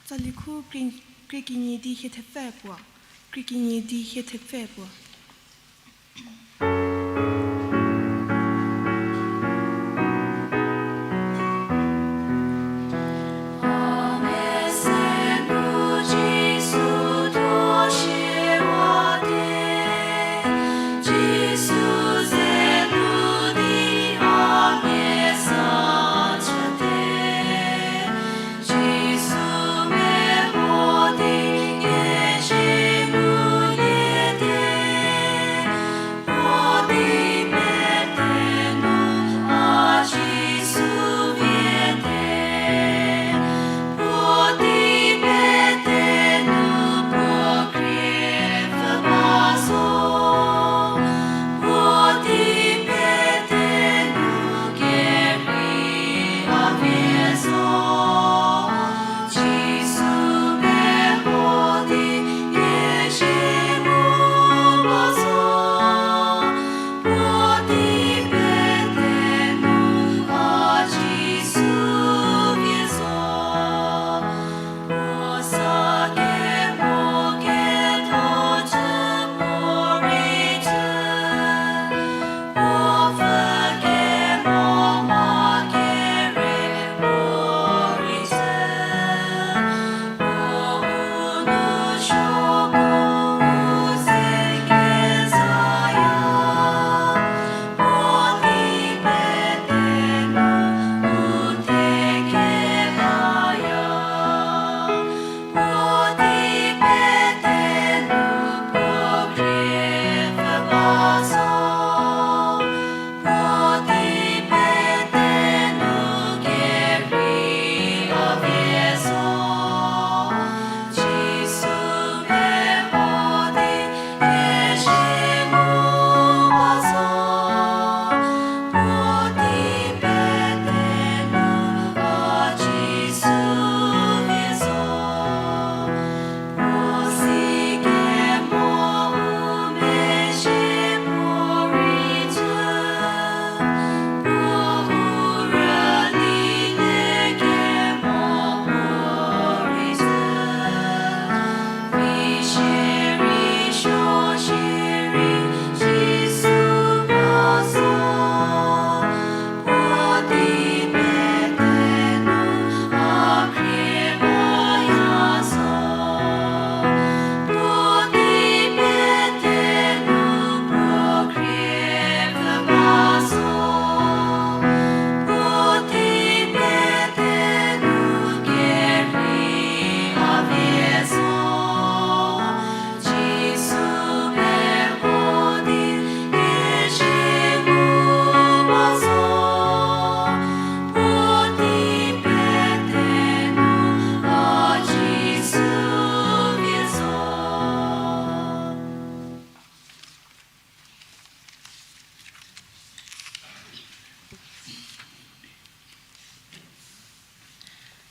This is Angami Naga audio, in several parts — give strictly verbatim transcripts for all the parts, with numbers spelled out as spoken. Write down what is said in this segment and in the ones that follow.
Tsali khu krie-, krie kenie di hie thepfü puo. Krie kenie di hie thepfü puo.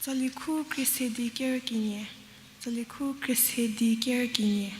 Tsali khu krie se di ker kenie. Tsali khu krie se di ker kenie.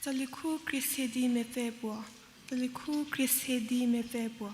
Tsali khu krie se di mepfü puo. Tsali khu krie se di mepfü puo.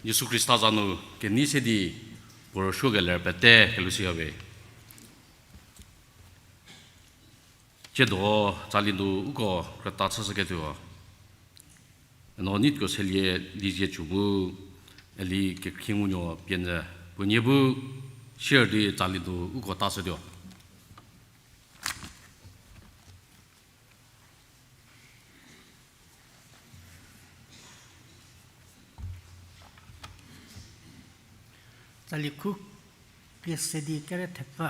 Jisu Khrista za nu kenei se di puo rüsuokeler pete kelushüyawe. Tsiedo tsali nu uko krüta chüshüketuo, eno Nitko Selie Liezietsu bu Eli Kekhriengunuo pie nyü puo nie bu share di tsali nu uko tashütuo. Tsali khu krie se di kere thepfü.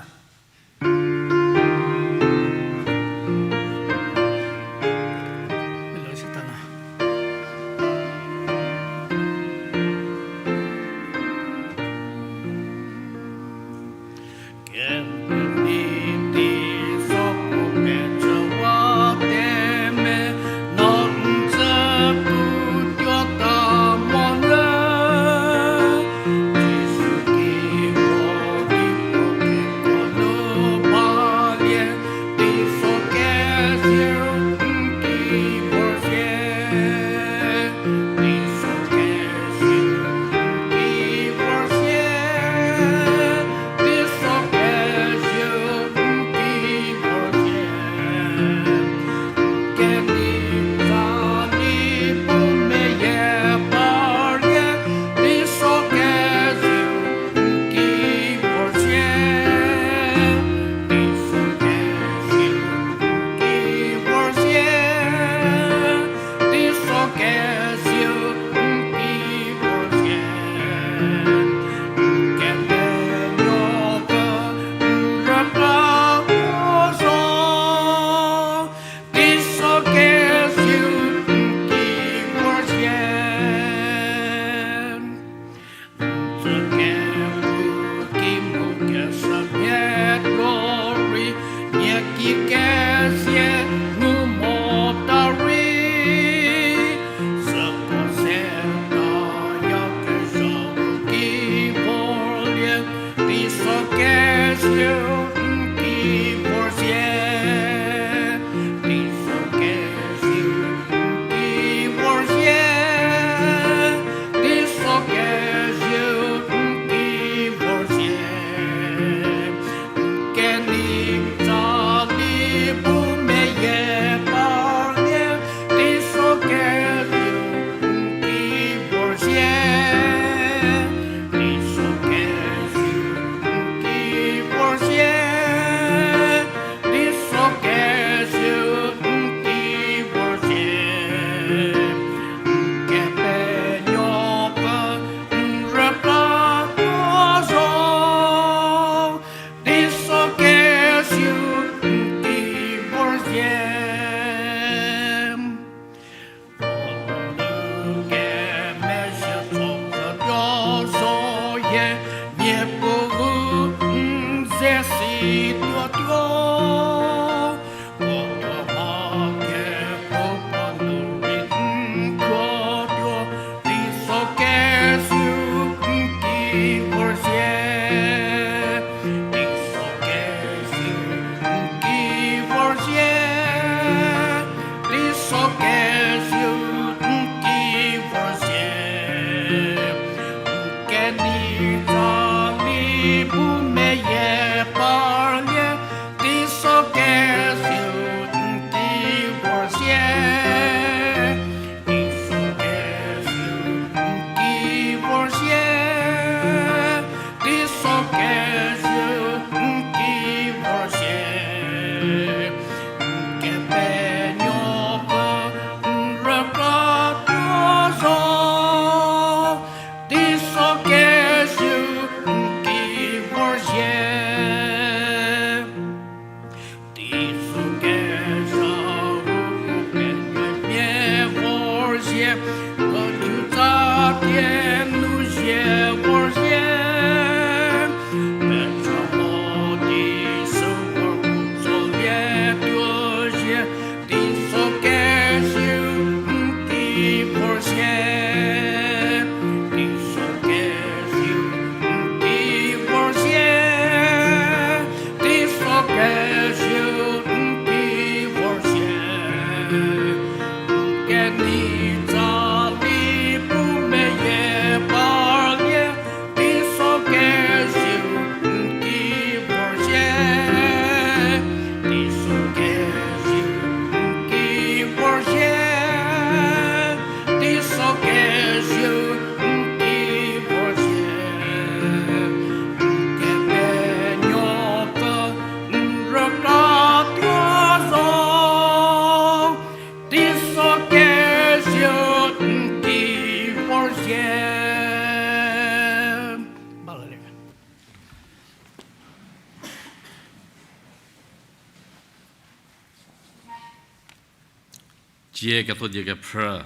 Cie ketho die kephrü,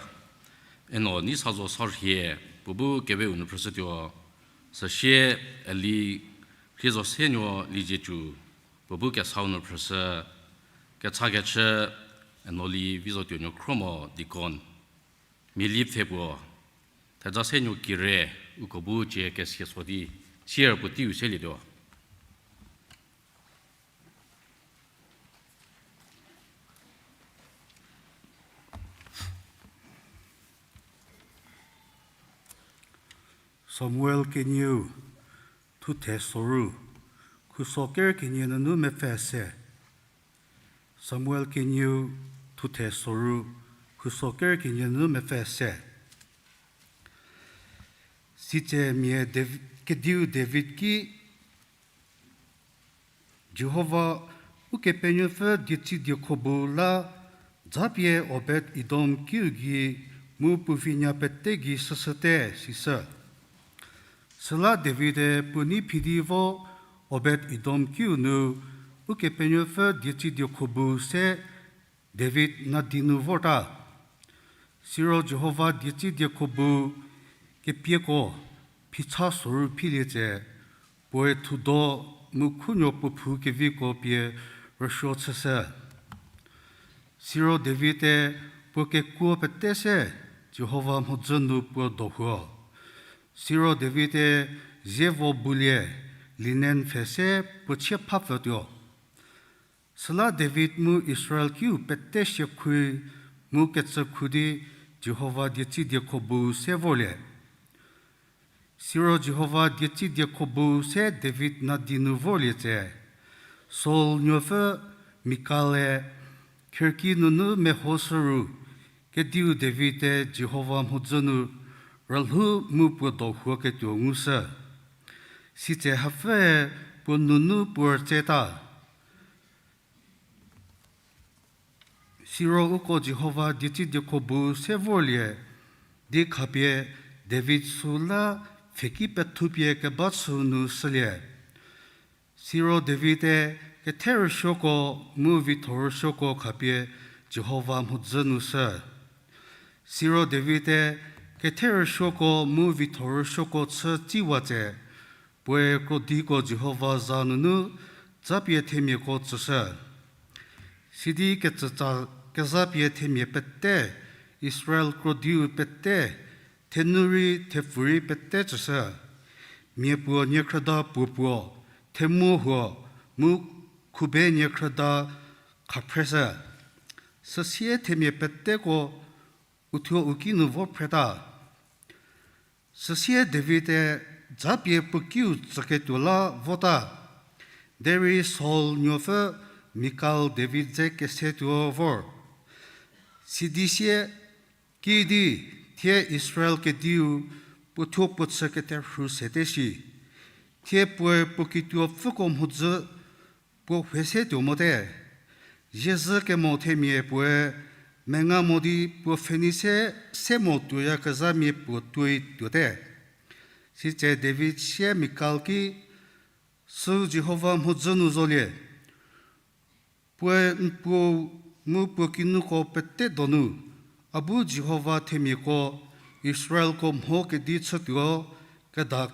eno nei sa zo sa rhie, puo bu keveu nu phrüshütuo, süsie Eli, rhie zo se nuo Liziecü, puo bu kesau nu phrüshü, kechakechü, eno Li Vizotuonuo Khromo deacon, mia li pfhe puo, theja se nuo kire, uko bu cie kesia so di, sier puoteiu selietuo. Samuel kenieu, thuthe soru, khuso ker kenie nunu mepfü se. Samuel kenieu, thuthe soru, khuso ker kenie nunu mepfü se. Sitse mia Dav-, kediu David ki, Jihova, Ukepenuopfü dietsi diekho bu la, japie Obed-Edom kiu gei mu puo vinya pete gei shüshüte, sishü. Süla David-e puo nei phi di vo Obed-Edom kiu nu Ukepenuopfü dietsi diekho bu se David nadi nu vorta. Siro Jihova dietsi diekho bu kepieko phicha soru philie tse, puoe thudo mu khunuo puo phou keviko pie rüsuo chüshü. Siro David-e puo kekuo pete se Jihova mhodzü nu puo dohuo. Siro David-e zievo bulie, linen pfhe se puo chie phapfütuo. Süla David mu Israel kiu pete siekhu mu kecükhu di Jihova dietsi diekho bu se vorlie. Siro Jihova dietsi diekho bu se David nadi nu vorlie tse, Saul nuopfü Mikal-e khirki nunu mehoshü ru, kediu David-e Jihova mhodzü nu rülhou mu puo dohuoketuo ngushü. Sitse hapfüe puo nunu puo rütseta. Siro uko Jihova dietsi diekho bu se vorlie di khapie David süu la pfheki pethupie keba chüu nu shülie. Siro David-e kethe rüsuoko mu vitho rüsuoko khapie Jihova mhodzü nu shü. Siro David-e kethe rüsuoko mu vitho rüsuoko chü tsiwa tse, puoe krodiko Jihova za nunu zapie themiako tsüshü. Sidi ketsütsa kezapie themia pete, Israel krodiu pete, thenu rei thepfu rei pete tsüshü. Mia puo niekhrüda puo puo, themuo huo, mu khube niekhrüda khaphresü. Süsie themia peteko uthuo u ki nu vo phreta. Süsie David-e japie puo kiu tsüketuo la vota. Derei Saul nuopfü Mikal David ze kesetuo vor. Sidi sie, kiüdi, thie Israel kediu puothuo puo chü keterhu sete shi. Thie puoe puo kituo pfüko mhodzü puo hue se tuo mote. Ziezhü kemo themia puoe menga mo di puo pfhenei se se mo tuoyakezhamia puo tuoi tuote. Sitse David sie Mikal ki, Süu Jihova mhodzü nu zolie. Puoe n puou mu puo kinuko pete donu, a bu Jihova themiako Israelko mho kedi chütuo keda,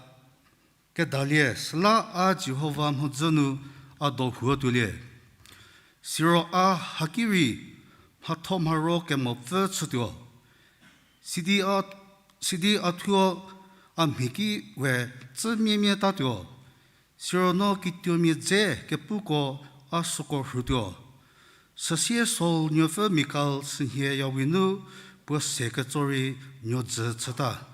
kedalie, süla a Jihova mhodzü nu a dohuo tuolie. Siro a haki rei mhatho mharo kemopfü chütuo. Sidi a, sidi a thuo a mhi ki we tsü miemie tatuo. Siro no kituomia dze kepuko a süko rhutuo. Süsie Saul nuopfü Mikal sünhie yawi nu puo se ketso rei nuodzü chüta.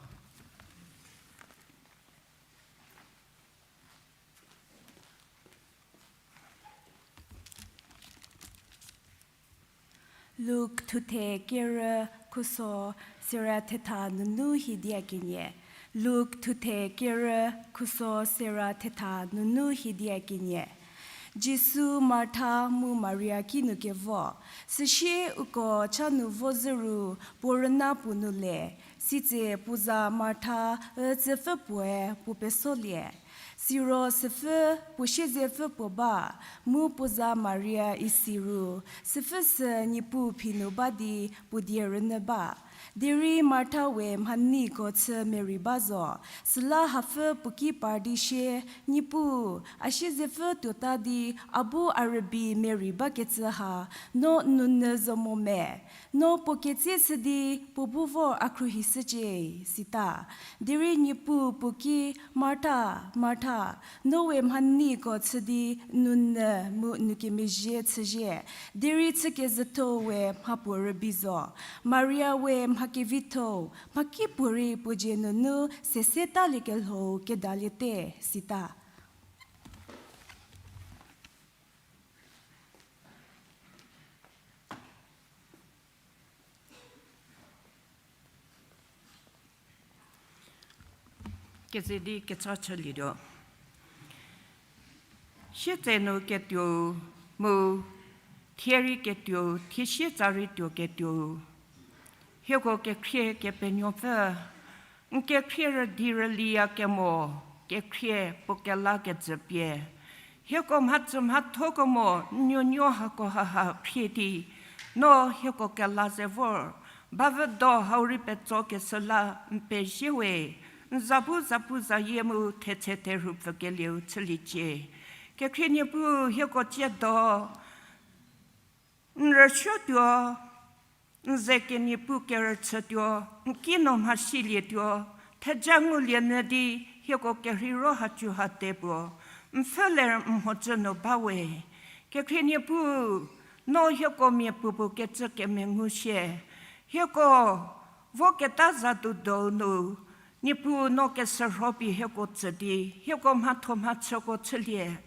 Luk thuthe kerü khuso sera thetha nunu hidia kenie. Luk thuthe kerü khuso sera thetha nunu hidia kenie. Jisu Martha mu Maria kinu kevo. Süsie uko cha nu vo zhü ru puo rüna puo nu le. Sitse puo za Martha ücüpfü puoe puo pesolie. Siro süpfü puo siezepfü puo ba, mu puo za Maria isi ru, süpfü sü Niepuu phi nu ba di puo die rünyü ba. Derei Martha we mhaniko chü merei ba zo, süla hapfü puo ki par di sie, Niepuu, a siezepfü tuota di a bu a rübei merei bakecü ha, no n nounyü zo mo me? No puo ketsie shü di puo bu vor a khruohishücie, sita. Derei Niepuu puo ki, Martha, Martha, no we mhaniko chü di n nounyü mu n nou kemezhie chüzhie, derei chükezhütho we mhapuo rübei zo. Maria we mha kevitho-u, mhakipuorei puo dzie nunu sese taliekelho-u kedaliete, sita. Keze di kecha chülietuo. Sietsenu ketuou mu thie rei ketuou, thie sietsa rei tuo ketuou. Hieko kekhrie Kepenuopfü, n kekhrie rüdi rüliya kemo, kekhrie puo kela kejü pie. Hieko mhatsü mhathoko mo, n nuonuo hako haha khrie di, no hieko kela ze vor, bavüdo hau rei petsokeshü la n pezie we, n za bu zapuzayie mu thetse therhu pfükelieu chüliecie. Kekhrie Niepuu hieko tsiedo, n rüsuotuo, n ze kenie pu kerüchütuo, n ki no mhasilietuo, theja ngulie nyü di hieko kerheiro hacu hate puo, n pfhü ler n mhodzü nu ba we. Kekhrie Niepuu, no hieko miapuopuo kecü kemengu sie, hieko voketa za tuo donu, Niepuu no kesürho pie hieko tsü di, hieko mhatho mhachüko chülie.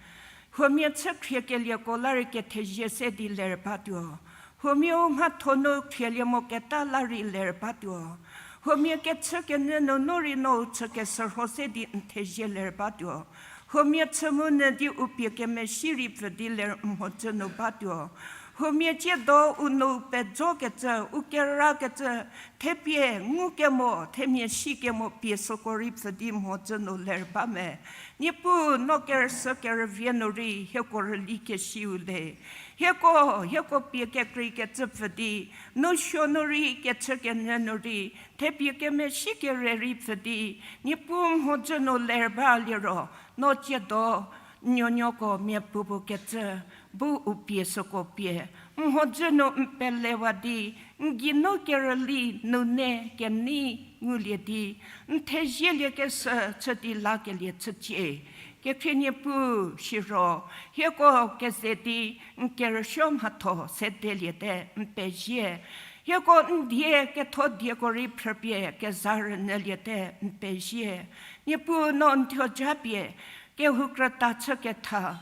Huomia chü khriekelieko la rei kethezie se di ler batuo. Huomiau mhatho nu khrielie moketa la rei ler batuo. Huomia kechükenyü nunu rei no u chü kesürho se di n thezie ler batuo. Huomia chü mu nyü di u pie kemesi rei pfü di ler n mhodzü nu batuo. Huomia tsiedo u nou pejokecü, u kerakecü, thepie ngukemo, themia sikemo pie süko rei pfü di mhodzü nu ler ba me. Niepuu no kerüsü kerüvie nu rei hieko rüli kesiu le. Hieko, hieko pie kekreikecü pfü di, nousuo nu rei, kechükenyü nu rei, thepie kemesi kere rei pfü di, Niepuu mhodzü nu ler ba liro, no tsiedo, n nuonuoko miapuopuo kecü, bu u pie süko pie, n mhodzü nu n pelewa di, n geinu kerüli nu ne kenei ngulie di, n thezielie kesü chü di lakelie chücie. Kekhrie Niepuu siro, hieko keze di n kerüsuo mhatho sedeliete n pezie. Hieko n die ketho dieko rei phrüpie keza rünyüliete n pezie. Niepuu no n thuo japie, kehou krüta chüketha,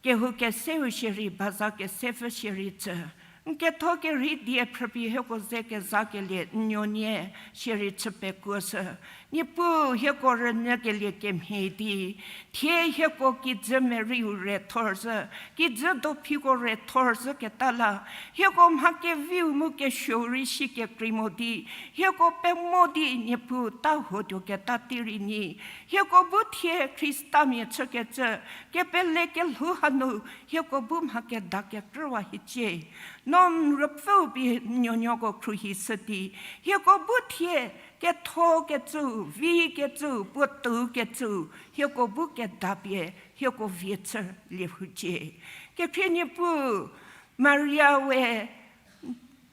kehou keseu shierei, baza kesepfü shierei tsü. N ketho kerhei die phrüpie hieko ze kezakelie n nuonie shierei chü pekuoshü. Niepuu hieko rünyükelie kemhie di, thie hieko kijü meriu re thor zhü, kijü dophiko re thor zhüketa la, hieko mha keviu mu kesuou rei si kekrei mo di, hieko pemo di Niepuu ta huotuoketa tei rei nyi. Hieko bu thie Khristamia chükecü, kepele kelhou hanu, hieko bu mha keda kekrüwa hiecie. No n ruopfüu pie n nuonuoko khruohishü di, hieko bu thie kethokecüu, vikecüu, puotoukecüu, hieko bu kedapie, hieko vie chülie hucie. Kekhrie Niepuu, Maria we,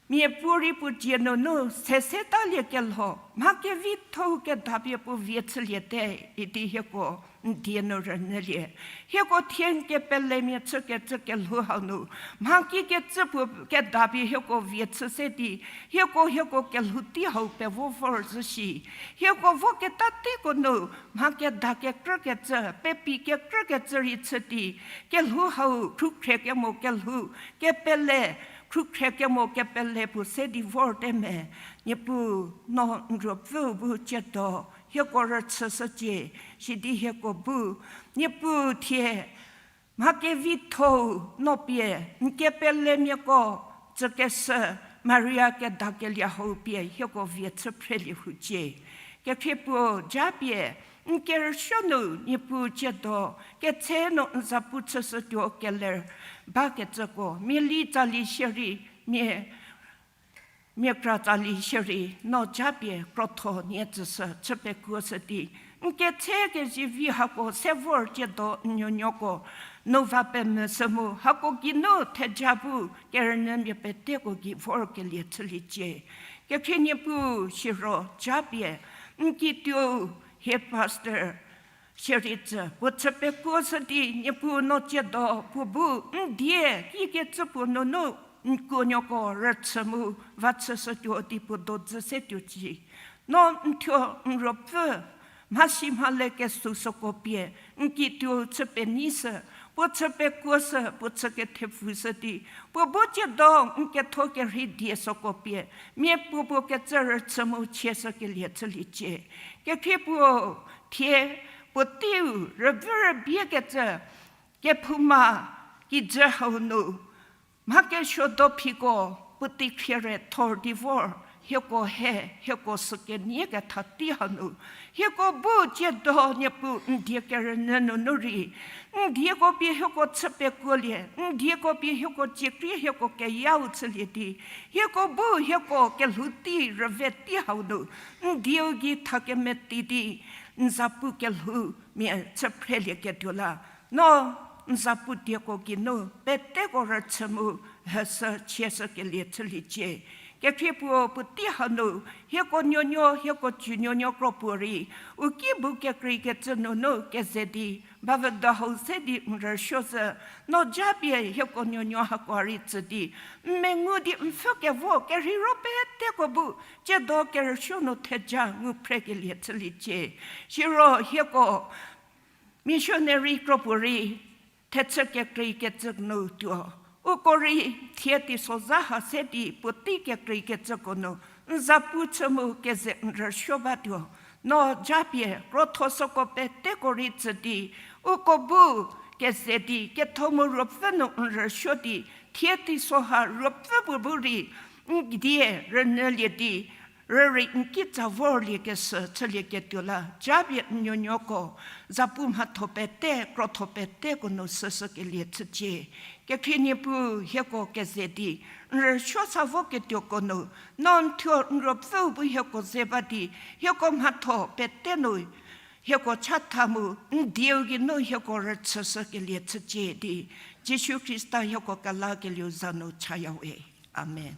miapuorei puo dzie nunu sese talie kelho, mha kevitho-u kedapie puo vie chüliete, idi hieko n die nu rünyülie. Hieko thie n kepelemia chükecü kelhou hau nu, mha kikecü puo kedapie hieko vie chü se di, hieko, hieko kelhou tei hau pevo vor zhü shi. Hieko voketa teiko nu, mha keda kekrükecü, pepi kekrükecü rei chü di, kelhou hau, khrükhrie kemo kelhou, kepele, khrükhrie kemo kepele puo se di vorte me. Niepuu, no n ruopfüu bu tsiedo, hieko rüchüshücie, sidi hieko bu, Niepuu thie, mha kevitho-u no pie, n kepelemiako, tsükeshü, Maria kedakelie hau pie, hieko vie chü phrelie hucie. Kekhrie puo, japie, n kerüsuo nu Niepuu tsiedo, ketse nu n zapu chüshütuo keler bakecüko, mia li tsali shierei, mia, mia kra tsali shierei, no japie krotho nie tsüshü chü pekuoshü di, n ketse kezivi hako se vor tsiedo n nuonuoko nu va pemvü shü mu, hako geinu theja bu kerünyümia peteko gei vorkelie chüliecie. Kekhrie Niepuu siro japie n kituou hie pastor shierei tsü puo chü pekuoshü di, Niepuu no tsiedo puo bu n die kikecü puo nunu n kuonuoko rüchü mu va chüshütuo di puo dodzü se tuocie. No n thuo n ruopfü mhasi mhale kesuo süko pie n kituou chü penyishü, puo chü pekuoshü, puo chü kethepfushü di, puo bu tsiedo n ketho kerhei die süko pie, miapuopuo kecü rüchü mu chieshükelie chüliecie. Kekhrie puo thie puoteiu rüvü rübiekecü kephouma kijü hau nu mha kesuo dophiko puotei khrie re thor di vor, hieko he, hieko sükenie ketha tei hanu, hieko bu tsiedo Niepuu n die kerünyü nunu rei, n dieko pie hieko chü pekuolie, n dieko pie hieko ciekrie hieko keyau chülie di, hieko bu hieko kelhou tei rüve tei hau nu, n dieu gei tha kemeti di, n zapu kelhoumia chü phrelieketuo la, no n zapu dieko geinu peteko rüchü mu heshü chieshükelie chüliecie. Kekhrie puo puotei hanu, hieko nuonuo, hieko cü nuonuo kro puorei, u ki bu kekreikecü nunu keze di, bavüdo hau se di n rüsuo zhü, no japie hieko nuonuo hakoe rei tsü di, n mengu di n pfhü kevo kerheiro peteko bu, tsiedo kerüsuo nu theja ngu phrekelie chüliecie. Siro hieko missionary kro puorei, thechü kekreikecü nu tuo, uko rei thie teisozha ha se di puotei kekreikecüko nu n zapu chü mu keze n rüsuo batuo. No japie krotho süko peteko rei tsü di, uko bu keze di ketho mu ruopfü nu n rüsuo di, thie teiso ha ruopfü bu bu rei n die rünyülie di, rürei n kitsa vorliekeshü chülieketuo la, japie n nuonuoko zapu mhatho pete, krotho peteko nu süshükelie chücie. Kekhrie Niepuu hieko keze di n rüsuo sa voketuoko nu, no n thuo n ruopfüu bu hieko ze ba di, hieko mhatho pete nu hieko chatha mu n dieu geinu hieko rüchüshükelie chücie di, Jisu Khrista hieko kelakelieu za nu chayawe. Amen.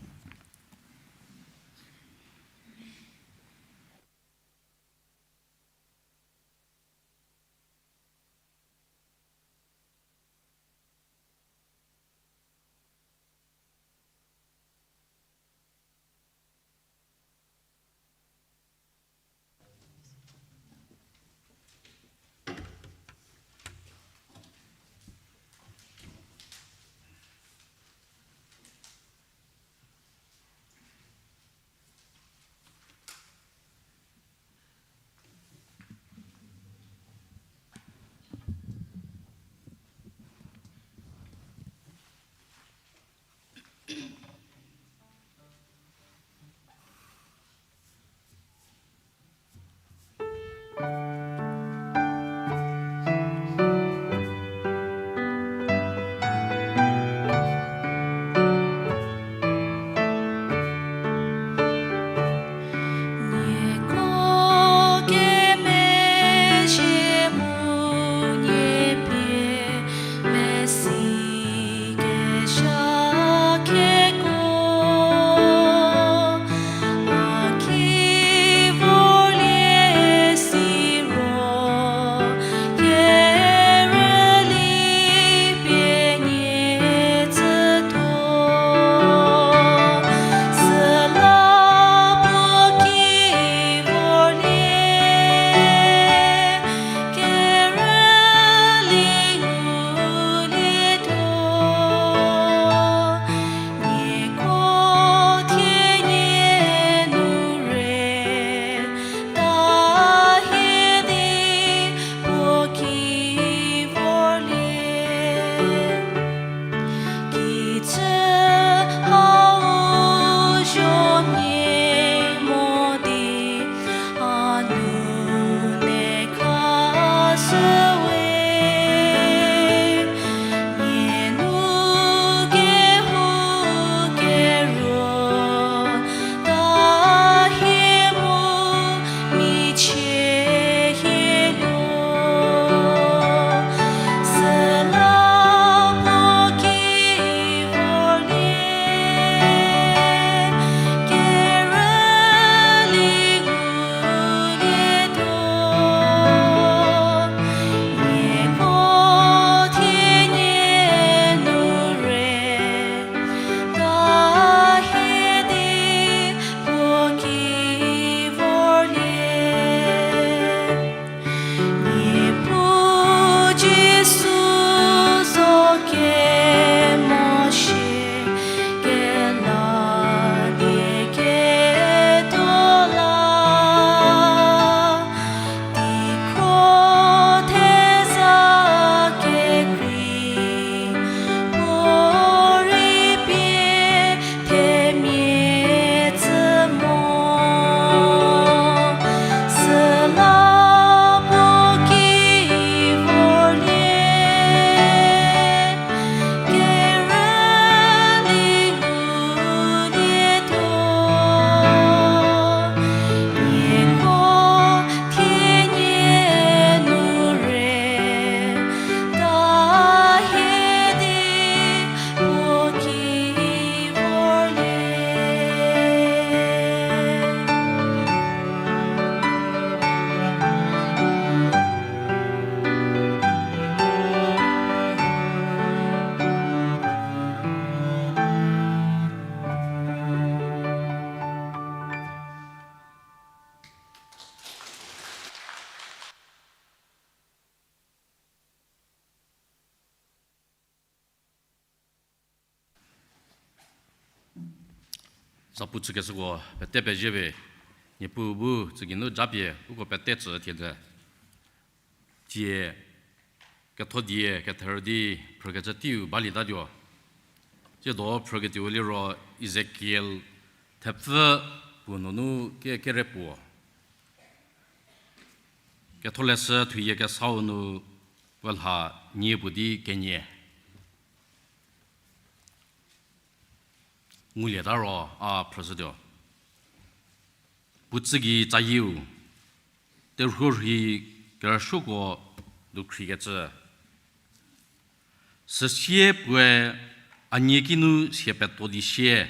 Zapu chükeshüko pete pezie we, Niepuu bu tsügei nu japie uko pete tsü thie te. Tie ketho die ketherü di phrükecü teiu balietatuo. Tsiedo phrüketuou liro Ezekiel thepfü puo nunu ke kere puo. Ketholeshü thuyie kesau nu puo lha nie puo di kenie. Ngulieta ro a phrüshütuo. Puo tsügei tsayieu, terhuo rhi kerüsuoko dukhrikecü. Süsie puoe a nie kinu sie peto di sie,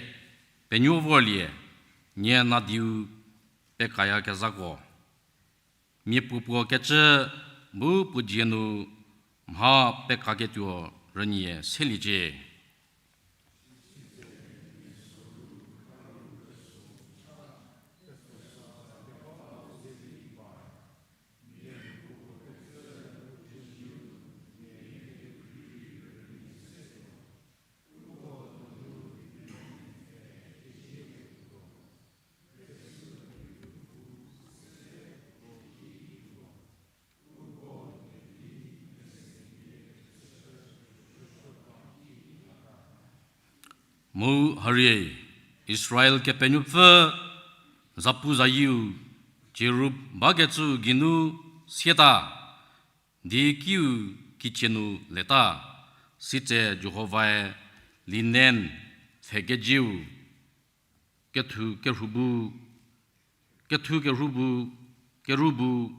penuo vorlie, nie nadiu pekayakezhako. Mia puopuo kecü bu puo dzie nu mha pekaketuo rünie seliecie. Mu harie, Israel Kepenuopfü zapu zayieu, cherub bakecü geinu sieta, di kiu kicie nu leta, sitse Jihovae linen pfhekejieu, kethu kerhu bu, kethu kerhu bu, kerubu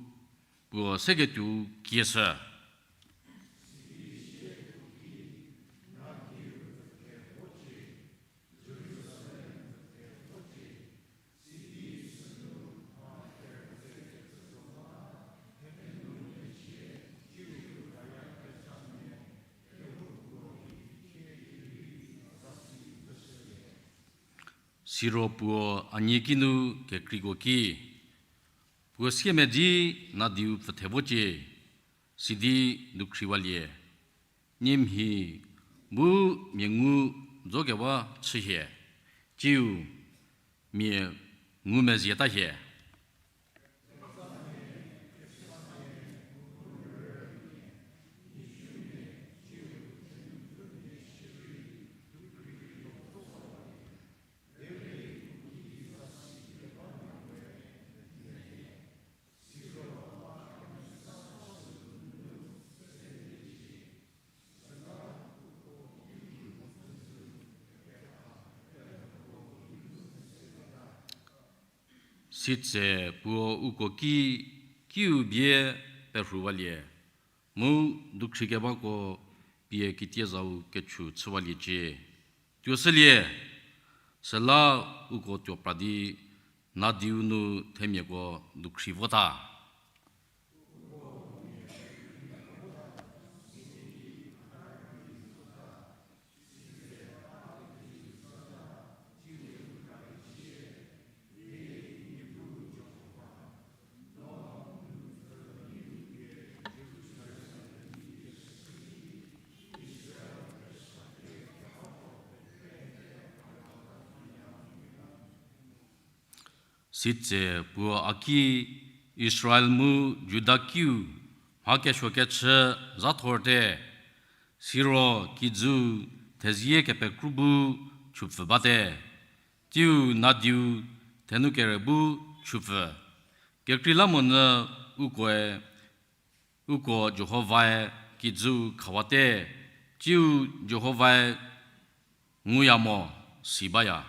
puo seketuo kieshü. Siro puo a nie kinu kekreiko ki, puo siemedzi nadiu pfüthe vocie, sidi dukhriwalie. Nie mhi bu mia ngu dzokewa chühie, tsiu mia ngumezhieta hie. Sitse puo uko ki, kiu bie perhuwalie, mu dukhrikebako pie kitiezau kechu chüwaliecie. Tuoshülie, süla uko tuo pra di nadiu nu themiako dukhri vota. Sitse puo a ki, Israel mu Juda kiu mha kesuo kechü zha thorte, siro kijüu thezie kepekru bu chupfü bate, tsiu nadiu thenu kere bu chupfü. Kekreilamonyü ukoe, uko Jihovae kijüu khawate, tsiu Jihovae nguya mo si baya.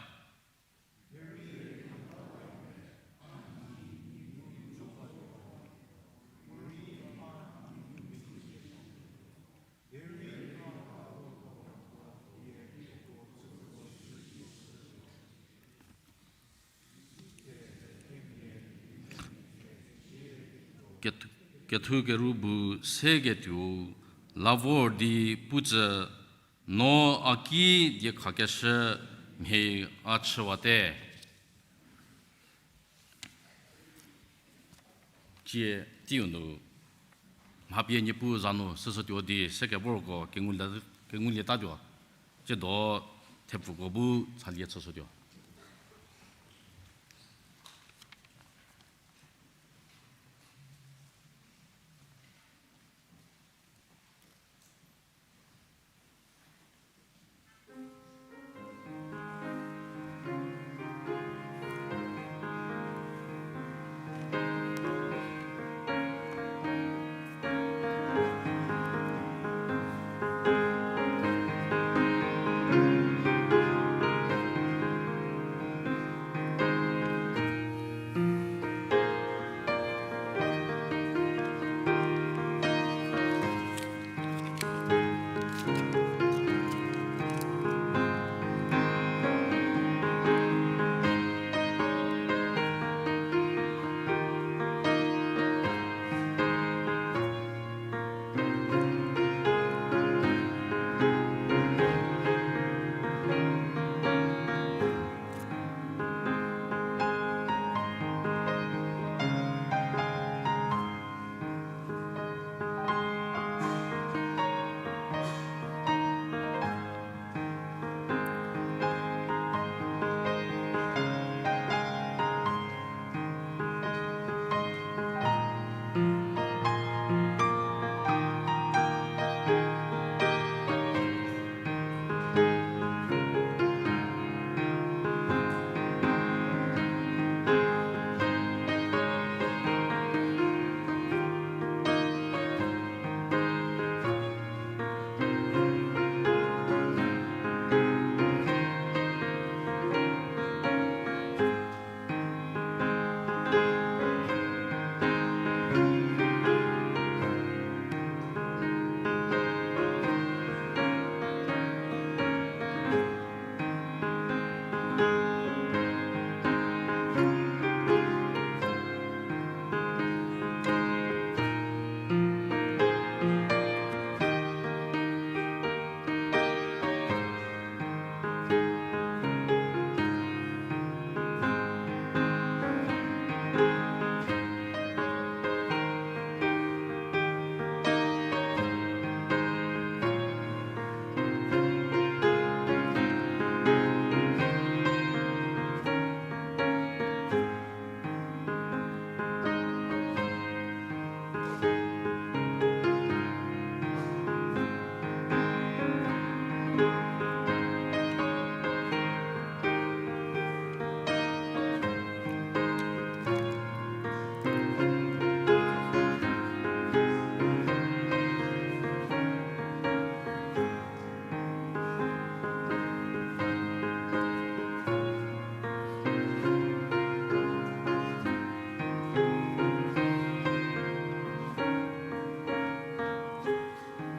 Kethu-, kethu keru bu seketuo la vor di putsü, no a ki diekhakeshü mhie a chüwate. Tie teiu nu mha pie Niepuu za nu süshütuo di sekevorko kengulie-, kengulietatuo. Tsiedo thepfuko bu chalie chüshütuo.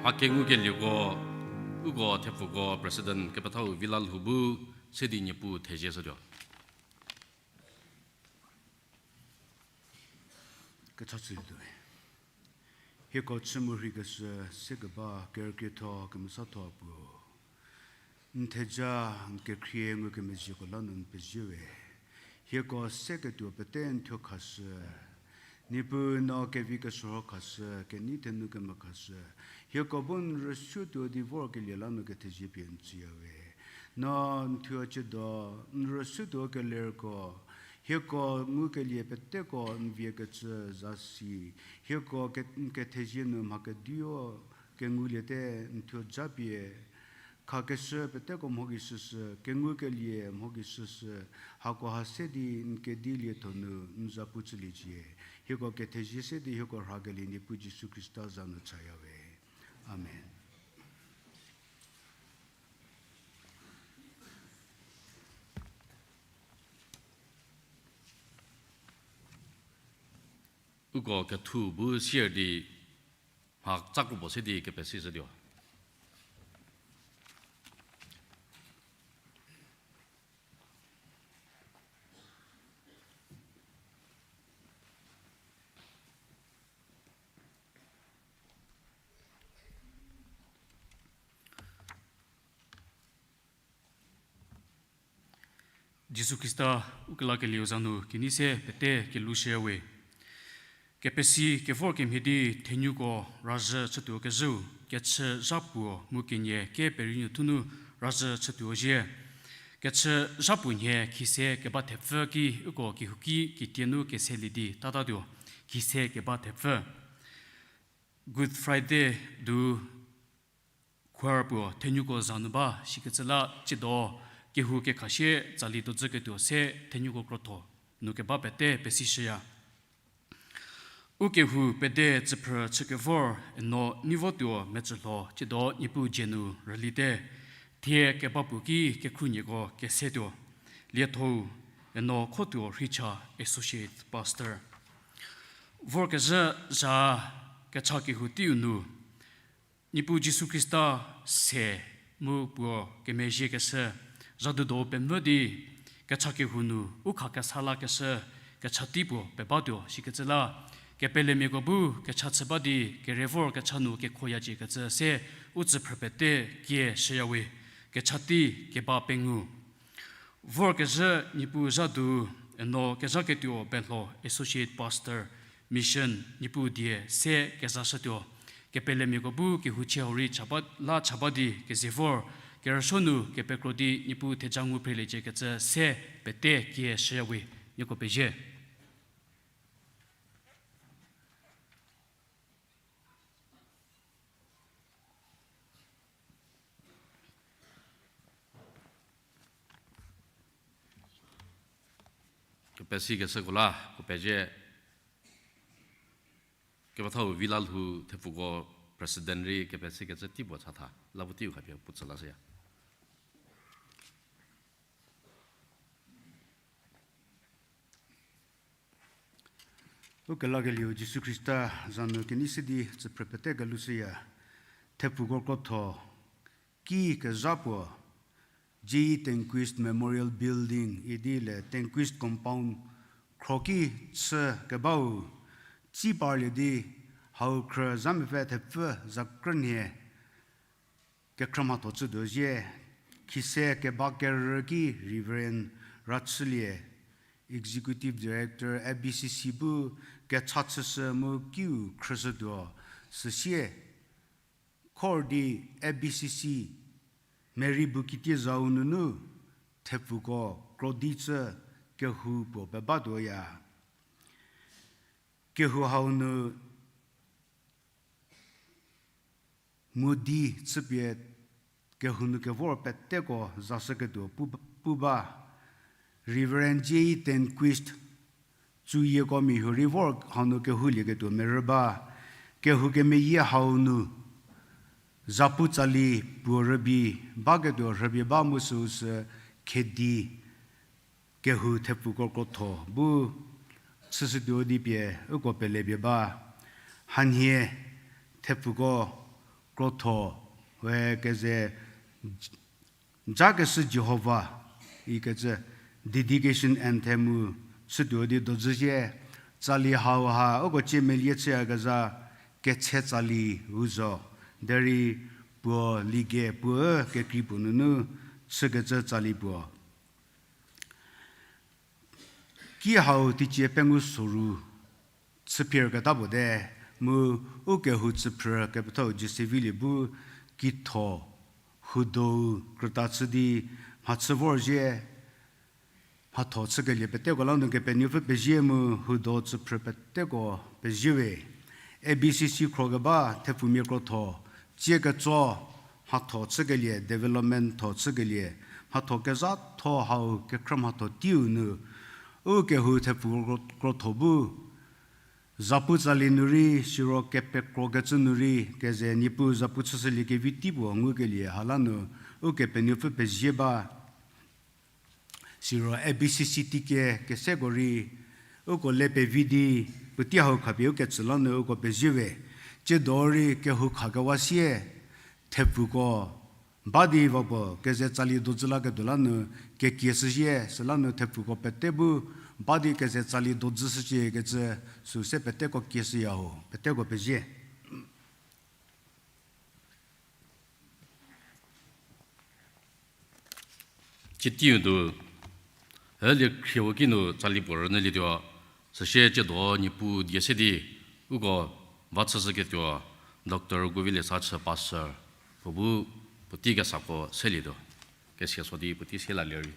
Mha kengukelieko, uko thepfuko President kepethau Vila Lhou bu se di Niepuu thezie shütuo. Kecha chütuo. Hieko chü mu rheikeshü se keba kerükrietho kemesatho puo. N theja n kekhrie ngukemezhieko la nu n pezie we. Hieko se ketuo pete n thuo khashü. Niepuu no kevi keshürho khashü, kenei thenu kemekhashü. Hieko bu n rüsuotuo di vorkelie la nu kethezie pie n tsüya we. No n thuo ciedo, n rüsuotuo kelerko, hieko ngukelie peteko n vie kecü zasi, hieko ke-, n kethezie nu mha kediu kenguliete n thuo japie, khakeshü peteko mho gei shüshü, kengukelie mho gei shüshü, hako ha se di n kedilie tho nu n zapu chüliecie. Hieko kethezie se di hieko rhakelie Niepuu Jisu Khrista za nu chaya we. Amen. Uko kethu bu sier di mha tsa kro puo se di kepesi shütuo. Jisu Khrista ukelakelieu za nu kenei se pete kelushüya we. Kepesi kevor kemhie di thenuko razhü chütuo kezhüu, kechü zha puo mu kenie ke perei nu thunu razhü chütuo zhie. Kechü zha puo nhie khise keba thepfü ki uko kehouki kitie nu keselie di tatatuo, khise keba thepfü. Good Friday du choir puo thenuko za nu ba shikecü la ciedo kehou kekhashie tsali dodzüketuo se thenuko krotho nu keba pete pesishüya. U kehou pede tsüphrü chükevor eno nei votuo mecülho ciedo Niepuu dzie nu rülite. Thie keba puo ki kekhruohieko kesetuo. Liethou eno khotuo rheicha Associate Pastor. Vorkezhü zha kecha kehou teiu nu Niepuu Jisu Khrista se mu puo kemezhiekeshü, zhadudo pemvü di kecha kehou nu u khakesa lakeshü kecha tei puo pebatuo shikecü la, kepelemiako bu kecha chü ba di kerei vor kecha nu kekhoyaciekecü se u tsüphrü pete kie shüyawe, kecha tei keba pengou. Vorkezhü Niepuu zhadu eno kezhaketuo Belho Associate Pastor Mission Niepuu die se kezashütuo. Kepelemiako bu kehouchie hau rei chaba, la chaba di keze vor, kerüsuo nu kepekro di Niepuu theja ngu phreliecie kecü se pete kie shüyawe, nieko pezie. Kepesikeshüko la, ko pezie. Kepethau Vila Lhou thepfuko president rei kepesikecü tei puo chatha, la pu teiu khapie puo tsü lashüya. Ukelakelieu Jisu Khrista za nu kenei se di tsüphrü pete kelushüya, thepfuko krotho, ki kezha puo, J. Tanquist Memorial Building idi le Tanquist Compound khroki chü kebau, tsi parlie di hau khrü zha mepfü thepfü za krünhie kekhrümatho chütuo zhie, khise keba kerü ki Reverend Rachülie, Executive Director, F B C C bu kecha chüshü mu kiu khrüshütuo, süsie, khor di F B C C, Mary Bukitie zau nunu, thepfuko krodi chü kehou puo pebatuoya. Kehou hau nu modi chüpie kehou nu kevor peteko zashüketuo pu, pu ba. Reverend J. Tanquist, tsuyieko mia huorei vor hau nu kehoulieketuo merü ba. Kehou kemeyie hau nu zapu tsali puo rübei baketuo rhüpie ba mu süu sü khedi kehou thepfuko krotho bu chüshütuo di pie uko pelepie ba. Hanhie thepfuko krotho, we keze, Jakeshü Jihova ikecü dedication anthem-u chütuo di dozü zhie, tsali hauha uko ciemelie chüyakezha ketshe tsali-u zo, derei puo lie puo kekrei puo nunu chükecü tsali puo. Ki hau teicie pengou soru chüphie rüketa puo te, mu ukehou tsüphrü kepethau Jisevili bu kitho hudo-u krüta chü di mhachü vorzhie, mhatho chükelie peteko la nu Kepenuopfü pezie mu hudo tsüphrü peteko pezie we. A B C C khro keba thepfumia krotho, tsie ketso, mhatho chükelie, development tho chükelie, mhatho kezhatho hau kekhrü mhatho teiu nu, ukehou thepfu kro-, krotho bu, zapu tsali nu rei, siro kepekrokecü nu rei, keze Niepuu zapu chüshüliekevi tei puo ngukelie hala nu, Ukepenuopfü pezie ba. Siro A B C C teike keseko rei, uko le pevi di, puotei hau khapie uketsü la nu uko pezie we, tsiedo rei kehou khakewa sie, thepfuko, ba di va puo keze tsali dodzü laketuo la nu kekie shüzhie, süla nu thepfuko pete bu ba di keze tsali dodzü shücie kecü sü se peteko kieshüya ho, peteko pezie. Citeiu nu, ülie khrieu ki nu tsali puo rünyülietuo, süsie tsiedo Niepuu die se di, uko va chüshüketuo, Doctor Guvilie Sachü Pastor, puo bu puotei kesako selietuo, kesia so di puotei se lalie rei.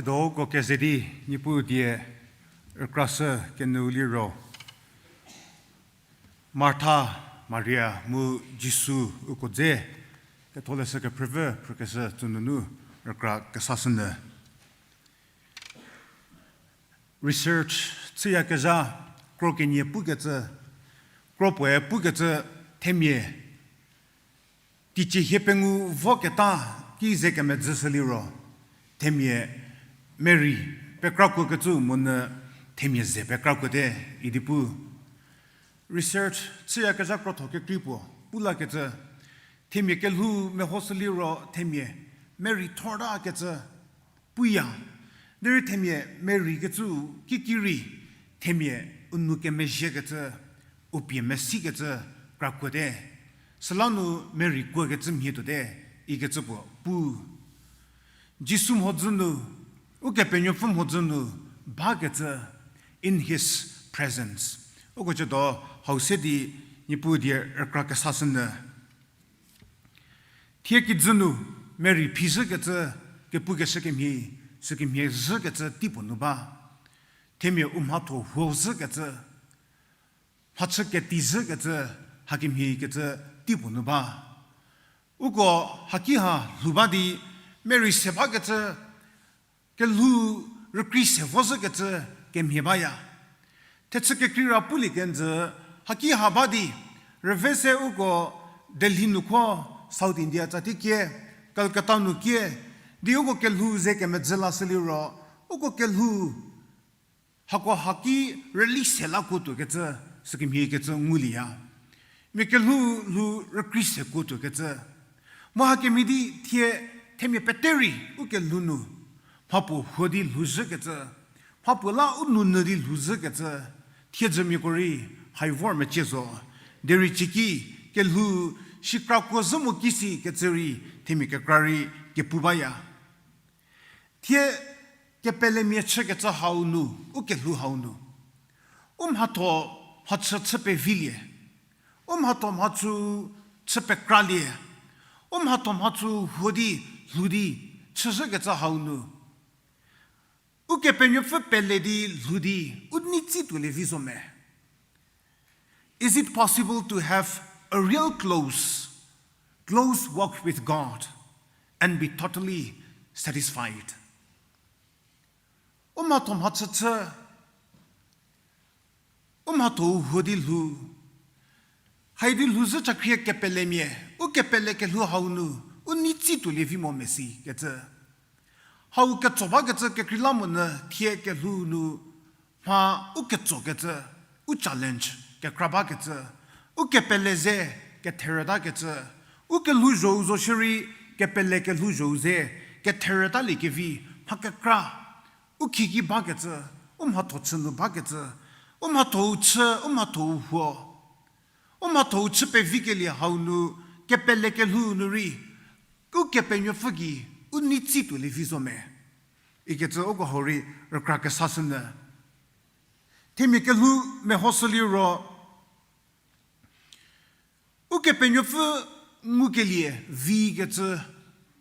Doko keze di Niepuu die rükrashü kenyü liro, Martha, Maria mu Jisu uko dze Ketholeshü Kephrüpfü phrükeshü tsünunu rükra kesashünyü. Research chüyakezha kro kenie pukecü, kro puoe pukecü themia teicie hie pengou voketa ki ze kemedzüshü liro, themia Mary pekrakuokecü monyü themia ze pekrakuote idi pu. Research chüyakezha krotho kekrei puo pu lakecü, themia kelhou mehoshü liro themia Mary thortakecü puya. Derei themia Mary kecü kikirei themia u nou kemezhiekecü, u pie mesikecü krakuote. Süla nu Mary kuokecü mhie tuote ikecü puo pu. Jisu mhodzü nu, Ukepenuopfü mhodzü nu bakecü, in his presence. Uko ciedo hau se di Niepuu die rükra kesashünyü. Thie kijü nu Mary phizhükecü, kepukeshü kemhie, sükemhie zhükecü teipuo nu ba. Themia u mhatho huo zhükecü, mhachü keti zhükecü, hakemhie kecü teipuo nu ba. Uko haki ha lhou ba di Mary se bakecü, kelhou rükrie se vo zhükecü kemhie baya. Thechü kekreira pulie kenjü haki ha ba di, rüve se uko Delhi nu kho, South India tsatie kie, Calcutta nu kie, di uko kelhou ze kemedzü lashü liro, uko kelhou hako haki rüli se la kuotuokecü, sükemhie kecü ngulieya. Mia kelhou lhou rükrie se kuotuokecü. Mu hakemhie di thie themia pete rei u kelhou nu mhapuo huo di lhou zhükecü, mhapuo la u nounyü di lhou zhükecü, thiedzümiako rei hai vor mecie zo. Derei cieki kelhou shikra kuo zhü mo kisi kecü rei themia kekra rei kepu baya. Thie kepelemia chükecü hau nu, u kelhou hau nu, u mhatho mhachü chü pevilie, u mhatho mhachü chü pekralie, u mhatho mhachü huo di lhou di chüzhükecü hau nu, Ukepenuopfü pele di lhou di u nei tsi tuolie vi zo me? Is it possible to have a real close, close walk with God and be totally satisfied? U mhatho mhachü chü, u mhatho-u huo di lhou, hai di lhou zhü chakhrie kepelemia, u kepele kelhou hau nu, u nei tsi tuolie vi mo mesi kecü. Hau ketso bakecü kekreilamonyü thie kelhou nu mha u ketsokecü, u challenge kekra bakecü, u kepele ze ketherütakecü, u kelhouzhou zo shierei kepele kelhouzhou ze ketherütaliekevi mha kekra u khieki bakecü, u mhatho chü nu bakecü, u mhatho-u chü, u mhatho-u huo, u mhatho-u chü pevikelie hau nu, kepele kelhou nu rei, Ukepenuopfü gei u nei tsi tuolie vi zo me? Ikecü uko hau rei rükra kesashünyü. Themia kelhou mehoshü liro, Ukepenuopfü ngukelie vikecü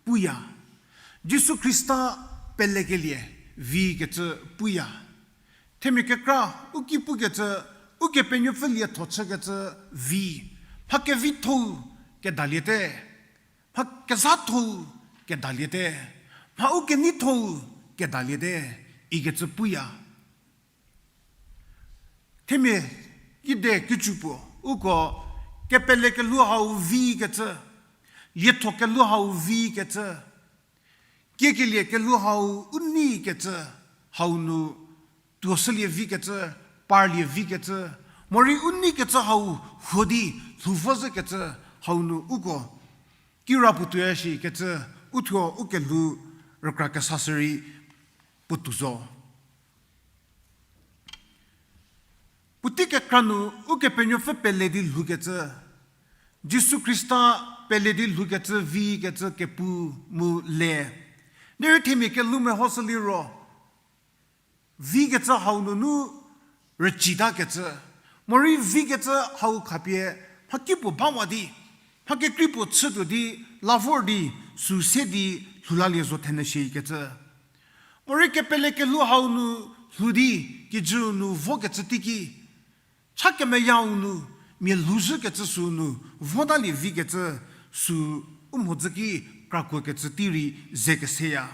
puya. Jisu Khrista pelekelie vikecü puya. Themia kekra u ki pukecü, Ukepenuopfü lietho chükecü vi, mha kevitho-u kedaliete, mha kezhatho-u kedaliete, mha u keneitho-u kedaliete, ikecü puya. Themia kide kicü puo, uko kepele kelhou hau vikecü, lietho kelhou hau vikecü, kiekelie kelhou hau u neikecü, hau nu tuoshülie vikecü, parlie vikecü, morei u neikecü hau huo di lhou vo zhükecü, hau nu uko kirapuo tuoya shikecü, uthuo u kelhou rükra kesashü rei puotou zo. Puotei kekra nu Ukepenuopfü pele di lhoukecü, Jisu Khrista pele di lhoukecü vikecü kepu mu le. Derei themia kelhou mehoshü liro, vikecü hau nunu rücitakecü, morei vikecü hau khapie mhakipuo bawa di, mha kekrei puo chütuo di, la vor di, sü se di lhoulalie zo thenyü shikecü. Morei kepele kelhou hau nu lhou di, kijü nu vokecü teiki, cha kemeyau nu, mia lhouzhükecü sü nu, votalie vikecü sü u mhodzü ki krakuokecü tei rei ze keseya.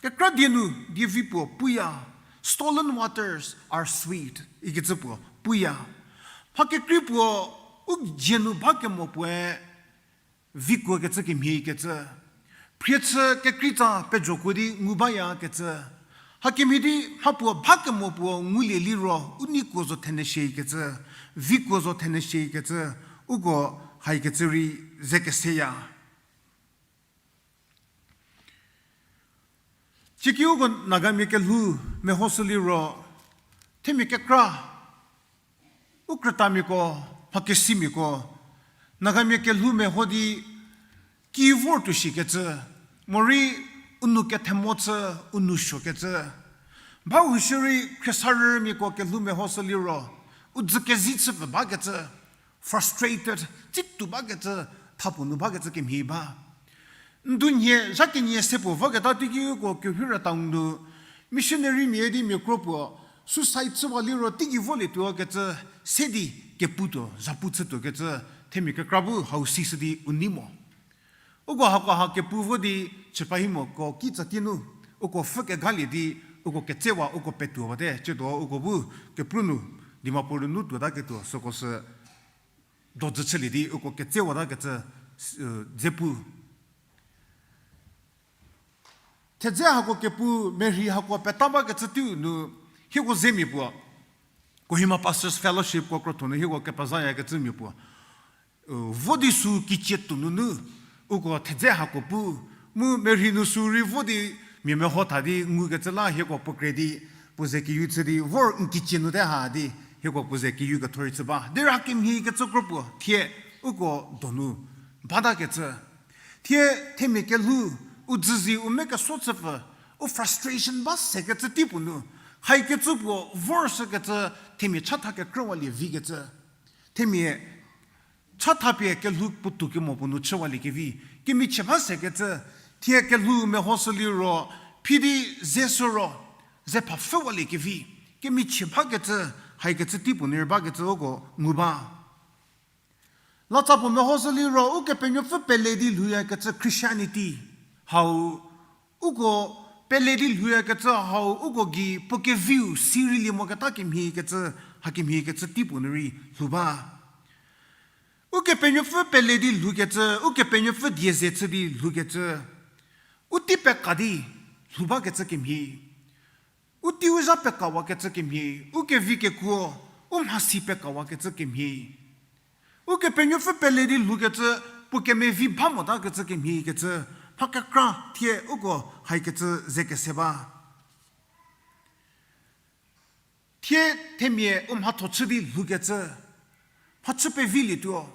Kekra die nu, dievi puo puya, stolen waters are sweet, ikecü puo puya. Mha kekrei puo, u dzie nu ba kemo puoe, vikuokecü kemhie kecü. Phrie chü kekreitsa pejokuo di ngu bayakecü. Hakemhie di mha puo ba kemo puo ngulie liro u neikuo zo thenyü shikecü, vikuo zo thenyü shikecü, uko haikecü rei ze keseya. Cieki uko Nagamia kelhou mehoshü liro, themia kekra, u krütamiako, mhakesimiako, Nagamia kelhou meho di ki vor tuo shikecü, morei u nou kethemo chü, u nou suokecü. Ba hushürei khriesarümiako kelhou mehoshü liro, u dzü kezi chüpfü bakecü, frustrated, tsitu bakecü, thapuo nu bakecü kemhie ba. Ndunhie zha kenie se puo voketa teiki uko Kewhira town nu, missionarymia di mia kro puo, suicide chüwa liro teigei volietuokecü, se di kepu tuo, zhapu chütuokecü, themia kekra bu hau sishü di u nei mo. Uko hako ha kepu vo di chüpahimoko kitsatie nu, uko pfhü kegalie di, uko ketsewa uko petuowate, ciedo uko bu kepru nu, Dimapur nu tuotaketuo süko sü dojü chülie di uko ketsewatakecü, dze pu. Thedze hako kepu merhi hako peta bakecü teiu nu, hieko zemia puo, Kohima Pastors Fellowship ko krotho nu hieko kepezayakecümia puo, vo di sü kicie tuo nunu, uko thedze hako pu, mu merhi nu sü rei vo di mia meho tha di ngukecü la hieko puo kre di, puo ze kiyu chü di vor n kicie nu te ha di, hieko puo ze kiyu ketho rei chü ba. Derei hakemhie kecü kro puo thie uko donu batakecü. Thie themia kelhou, u dzüzi u mekeso chüpfü, u frustration ba sekecü tei puo nu, haikecü puo vor shükecü themia chatha kekrüwalie vikecü. Themia chathapie kelhou puotou kemo puo nu chüwaliekevi, kemichie ba sekecü, thie kelhou mehoshü liro, phi di ze sü ro, ze phapfüwaliekevi, kemichie bakecü, haikecü tei puo nu rei bakecü uko ngu ba. Latsa puo mehoshü liro, Ukepenuopfü pele di lhouyakecü Christianity hau, uko pele di lhouyakecü hau, uko gei puo keviu si reilie moketa kemhie kecü, hakemhie kecü tei puo nu rei lhou ba. Ukepenuopfü pele di lhoukecü, Ukepenuopfü die ze chü di lhoukecü, u tei peka di lhou bakecü kemhie. U teiu zha pekawakecü kemhie, u kevi kekuo, u mhasi pekawakecü kemhie. Ukepenuopfü pele di lhoukecü, puo kemevi ba motakecü kemhie kecü, mha kekra thie uko haikecü ze kese ba. Thie themia u mhatho chü di lhoukecü, mha chü pevilietuo,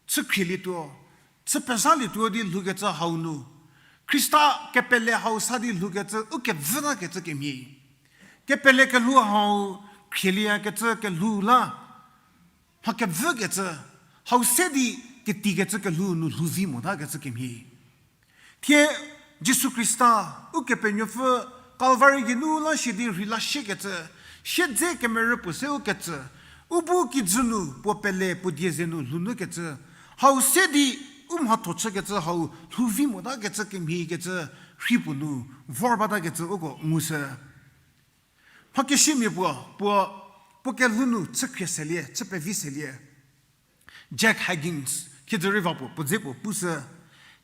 chü khrielietuo, chü pezhalietuo di lhoukecü hau nu, Khrista kepele hau sa di lhoukecü u kevütakecü kemhie. Kepele kelhou hau, khrielie yakecü kelhou la, mha kevükecü, hau se di ketikecü kelhou nu lhou vi motakecü kemhie. Thie Jisu Khrista, Ukepenuopfü, Kalvari geinu la shie di rheila shiekecü, siedze kemerü puo se u kecü, u bu kijü nu puo pele puo die ze nu lhou nukecü, hau se di u mhatho chükecü hau lhou vi motakecü kemhie kecü, rhi puo nu vor batakecü uko ngushü. Mhakesimia puo, puo, puo kelhou nu chü khrie selie, chü pevi selie. Jack Higgins, khiedzü rei va puo, puo dze puo pushü.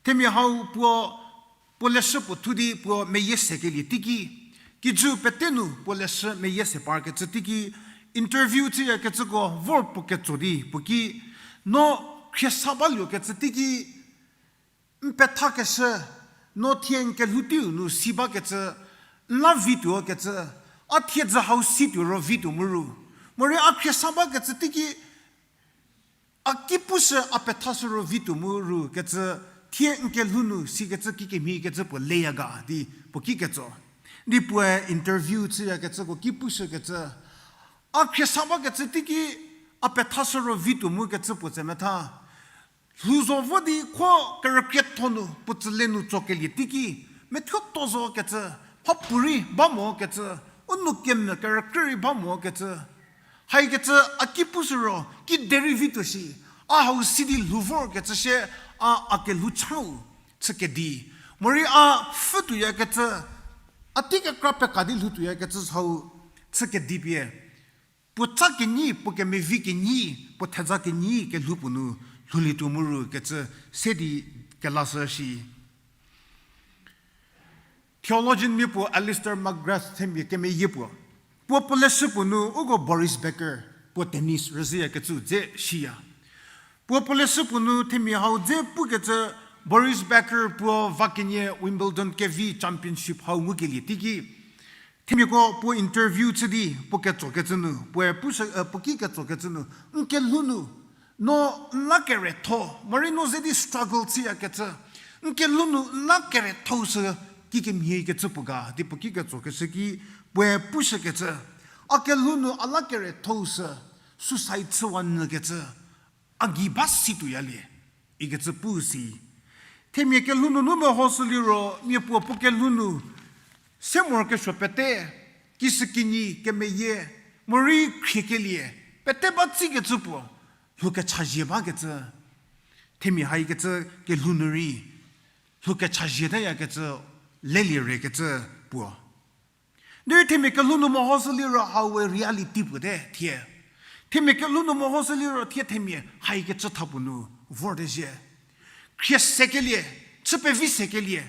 Themia hau puo, puo leshü puo thu di puo meyie sekelie teiki, kijü pete nu puo leshü meyie se parkecü teiki, interview chüyakecüko vor puo ketso di puo ki, no khriesa baluokecü teiki, n pethakeshü, no thie n kelhou teiu nu si bakecü, n la vituokecü, a thiedzü hau situo ro vituo mu ru. Morei a khriesa bakecü teiki, a ki pushü a pethashü ro vituo mu ru kecü, thie n kelhou nu sikecü kikemhie kecü puo leya ga di puo ki ketso. Di puoe interview chüyakecüko ki pushükecü, a khriesa bakecü teiki, a pethashü ro vituo mu kecü puo tse metha. Lhou zo vo di kho kerükrietho nu puo tsüle nu tsokelie teiki, methuo to zo kecü, mhapuorei ba mokecü, u nou kemvü kerükrei rei ba mokecü. Haikecü a ki pushü ro, kiderei vituo shi, a hau sidi lhou vorkecü shie, a, a kelhou chau chü kedi. Morei a pfhü tuoyakecü, a tei kekra peka di lhou tuoyakecü hau chü kedi pie. Puo tsa kenyi, puo kemevi kenyi, puo theza kenyi kelhou puo nu lhoulietuo mu ru kecü se di kelashü shi. Theologian mia puo Alister McGrath themia kemeyie puo. Puo puo leshü puo nu uko Boris Becker, puo tennis rüzhüyakecü dze shiya. Puo puo leshü puo nu themia hau dze pukecü Boris Becker puo va kenie Wimbledon kevi championship hau ngukelie teiki. Themiako puo interview chü di puo ketsokecü nu, puoe pushü, eh, puo ki ketsokecü nu, n kelhou nu, no n la keretho, morei no ze di struggle chüyakecü, n kelhou nu n la keretho sü kikemhie kecü puo ga, di puo ki ketsokeshü ki, puoe pushükecü, a kelhou nu a la keretho sü, suicide chüwa nyükecü, a gei ba si tuoyalie, ikecü pu si. Themia kelhou nunu mehoshü liro, mia puo puo kelhou nu, se morokesuo pete, kishükinyi kemeyie, morei khriekelie, pete ba tsikecü puo, lhou kechazhie bakecü. Themia haikecü kelhou nu rei, lhou kechazhie tayakecü, lelie rekecü puo. Derei themia kelhou nu mehoshü liro hau we reality puo te thie. Themia kelhou nu mehoshü liro thie themia haikecü tha puo nu vorte zhie. Khrie sekelie, chü pevi sekelie,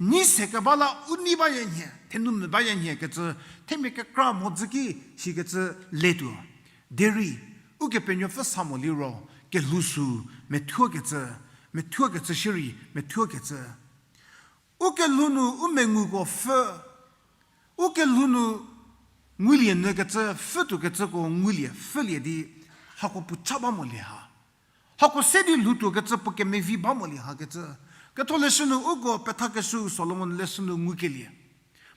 nyi sekeba la u nei baya nhie, thenu mvü baya nhie kecü, themia kekra mhodzü ki shikecü letuo. Derei, Ukepenuopfü sa mo liro, kelhou sü, methuokecü, methuokecü shierei, methuokecü. U kelhou nu u menguko pfhü, u kelhou nu ngulie nyükecü pfhütuokecüko ngulie pfhülie di hako puo cha ba molie ha. Hako se di lhoutuokecü puo kemevi ba molie hakecü. Ketholeshü nu uko pethakeshü Solomon leshü nu ngukelie.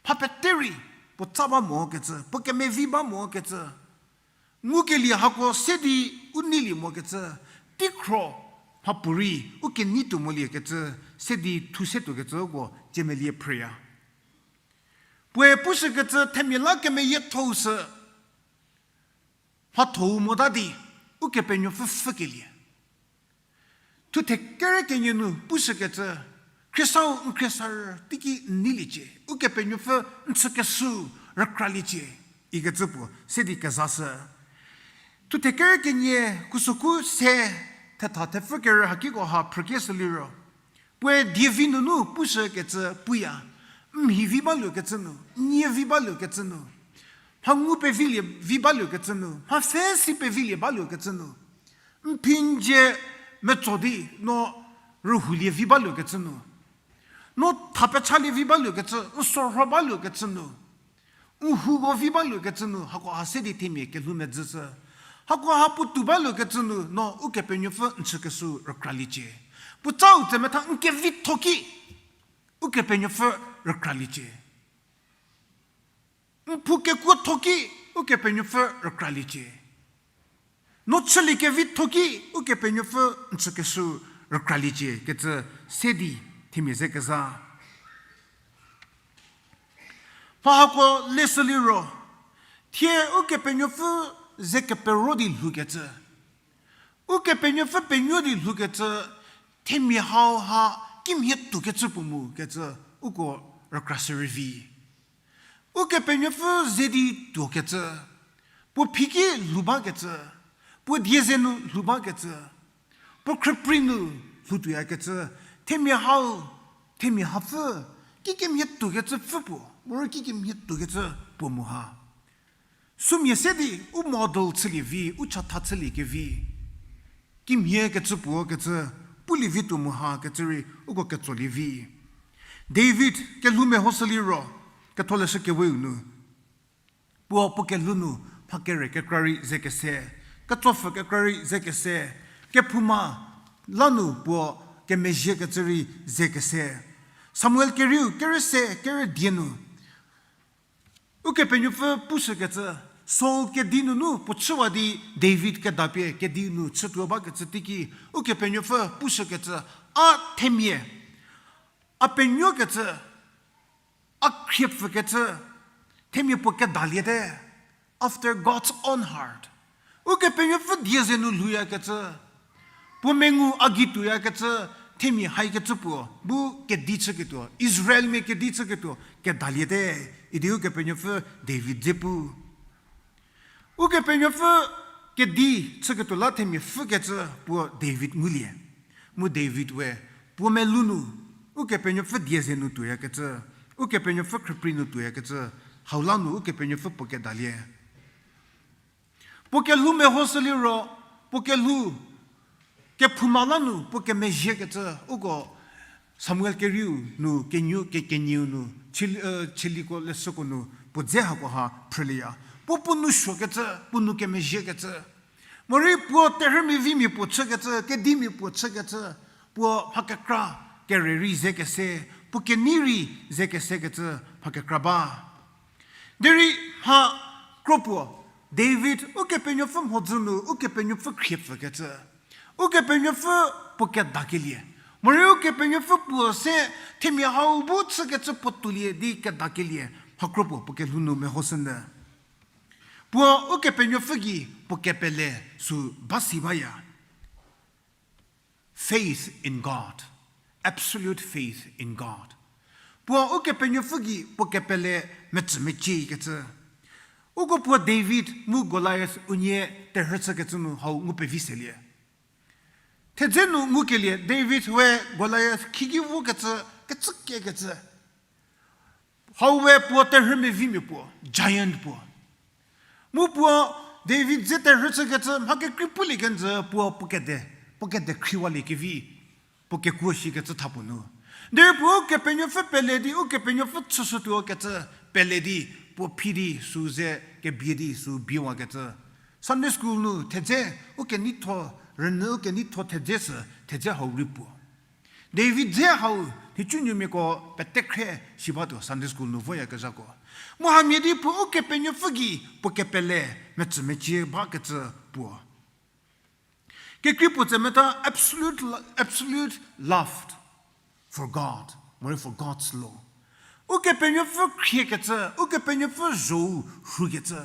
Mha pete rei puo cha ba mokecü, puo kemevi ba mokecü. Ngukelie hako se di u neilie mokecü, teikhro mhapuorei u kenei tuo moliekecü, se di thu se tuokecüko ciemelie phrüya. Puoe pushükecü themia la kemeyiethou sü, mhathou mota di, Ukepenuopfü pfhükelie. Thuthe kere kenie nu pushükecü, khriesau n khriesarü teiki n neiliecie, Ukepenuopfü n chükeshü rükraliecie, ikecü puo se di kezashü. Thuthe kere kenie khusokhu se thetha thepfü kerü hakiko ha phrükieshü liro, puoe dievi nunu pushükecü puya, mhi vi baluokecü nu, nie vi baluokecü nu, mha ngu pevilie vi baluokecü nu, mha pfhe si pevilie baluokecü nu, n phi n dzie metso di no rühoulie vi baluokecü nu, no tha pechalie vi baluokecü, n sorho baluokecü nu, n huko vi baluokecü nu, hakoha se di themia kelhou medzüshü. Hakoha puotou baluokecü nu, no Ukepenuopfü n chükeshü rükraliecie. Puotsau tse metha n kevitho ki, Ukepenuopfü rükraliecie. N phou kekuotho ki, Ukepenuopfü rükraliecie. No chülie kevitho ki, Ukepenuopfü n chükeshü rükraliecie kecü se di themia ze keza. Mha hako leshü liro, thie Ukepenuopfü ze kepero di lhoukecü, Ukepenuopfü penuo di lhoukecü, themia hau ha kimhie tuokecü puo mu kecü uko rükrashü rei vi. Ukepenuopfü ze di tuokecü, puo phiki lhou bakecü, puo die ze nu lhou bakecü, puo khrüprei nu lhou tuoyakecü, themia hau, themia hapfü, kikemhie tuokecü pfü puo, morei kikemhie tuokecü puo mu ha. Sümia se di u model chülie vi, u chatha chülie kevi, kimhie kecü puo kecü, pulie vi tuo mu ha kecü rei uko ketsolie vi. David kelhou mehoshü liro, Ketholeshü Keweu nu, puo puo kelhou nu mha kere kekra rei ze kese, ketsopfü kekra rei ze kese, kephouma la nu puo kemezhiekecü rei ze kese. Samuel kerieu kere se kere die nu Ukepenuopfü pushükecü, Saul kedi nunu puo chüwa di David kedapie kedi nu chütuo bakecü teiki, Ukepenuopfü pushükecü, a themia, a penuokecü, A khriepfükecü, themia puo kedaliete, after God's own heart. Ukepenuopfü die ze nu lhouyakecü, puo mengu a gei tuoyakecü, themia haikecü puo bu kedi chüketuo, Israelmia kedi chüketuo kedaliete, idi Ukepenuopfü David dze pu. Ukepenuopfü kedi chüketuo la themia pfhükecü puo David ngulie. Mu David we puo melou nu, Ukepenuopfü die ze nu tuoyakecü, Ukepenuopfü khrüprei nu tuoyakecü, hau la nu Ukepenuopfü puo kedalie. Puo kelhou mehoshü liro, puo kelhou kephouma la nu puo kemezhiekecü, uko Samuel kerieu nu, kenieu, ke-, kenieu nu, chil-, e, chiliko leshüko nu, puo dze hakoha phrülieya. Puo puo nou suokecü, puo nou kemezhiekecü. Morei puo terhü mevimia puo chükecü, kedimia puo chükecü, puo mha kekra kere rei ze kese, puo kenei rei ze kesekecü mha kekra ba. Derei mha kro puo, David Ukepenuopfü mhodzü nu Ukepenuopfü khriepfükecü. Ukepenuopfü puo kedakelie. Morei Ukepenuopfü puo se themia hau bu chükecü puo tuolie di kedakelie. Mha kro puo puo kelhou nu mehoshünyü. Puo Ukepenuopfü gei puo kepele sü ba si baya. Faith in God. Absolute faith in God. Puo Ukepenuopfü gei puo kepele metsü meciekecü. Uko puo David mu Goliath unie terhü chükecü nu hau ngu pevi selie. Thedze nu ngukelie David we Goliath khiki vokecü, kecü kiekecü. Hau we puo terhü mevimia puo, giant puo. Mu puo David dze terhü chükecü mha kekrei pulie kenjü puo puo kede, puo kede khriwalie kevi, puo kekuo shikecü tha puo nu. Derei puo Ukepenuopfü pele di, Ukepenuopfü chüshütuo kecü pele di, puo phi di sü ze kebie di sü biewakecü. Sunday school nu thedze, ukeneitho, rünyü ukeneitho thedze sü, thedze hau rei puo. David dze hau, nhicunuomiako pete khre shi batuo Sunday school nu voyakezhako. Mu hamhie di puo Ukepenuopfü gei puo kepele metsü mecie bakecü puo. Kekrei puo tse meta absolute, absolute love for God, morei for God's law. Ukepenuopfü khriekecü, Ukepenuopfü zho-u rhukecü.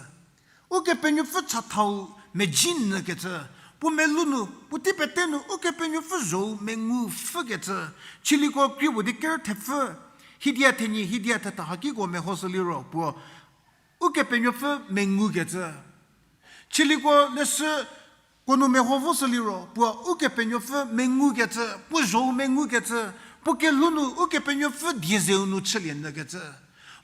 Ukepenuopfü chathau mejinükecü, puo melou nu, puotei pete nu, Ukepenuopfü zho-u mengu pfhükecü, chiliko krie puo di ker thepfü, hidia thenyi, hidia thetha hakiko mehoshü liro, puo Ukepenuopfü mengukecü. Chiliko leshüko nu meho voshü liro, puo Ukepenuopfü mengukecü, puo zho-u mengukecü, puo kelhou nu Ukepenuopfü die zeu nu chülie nyükecü.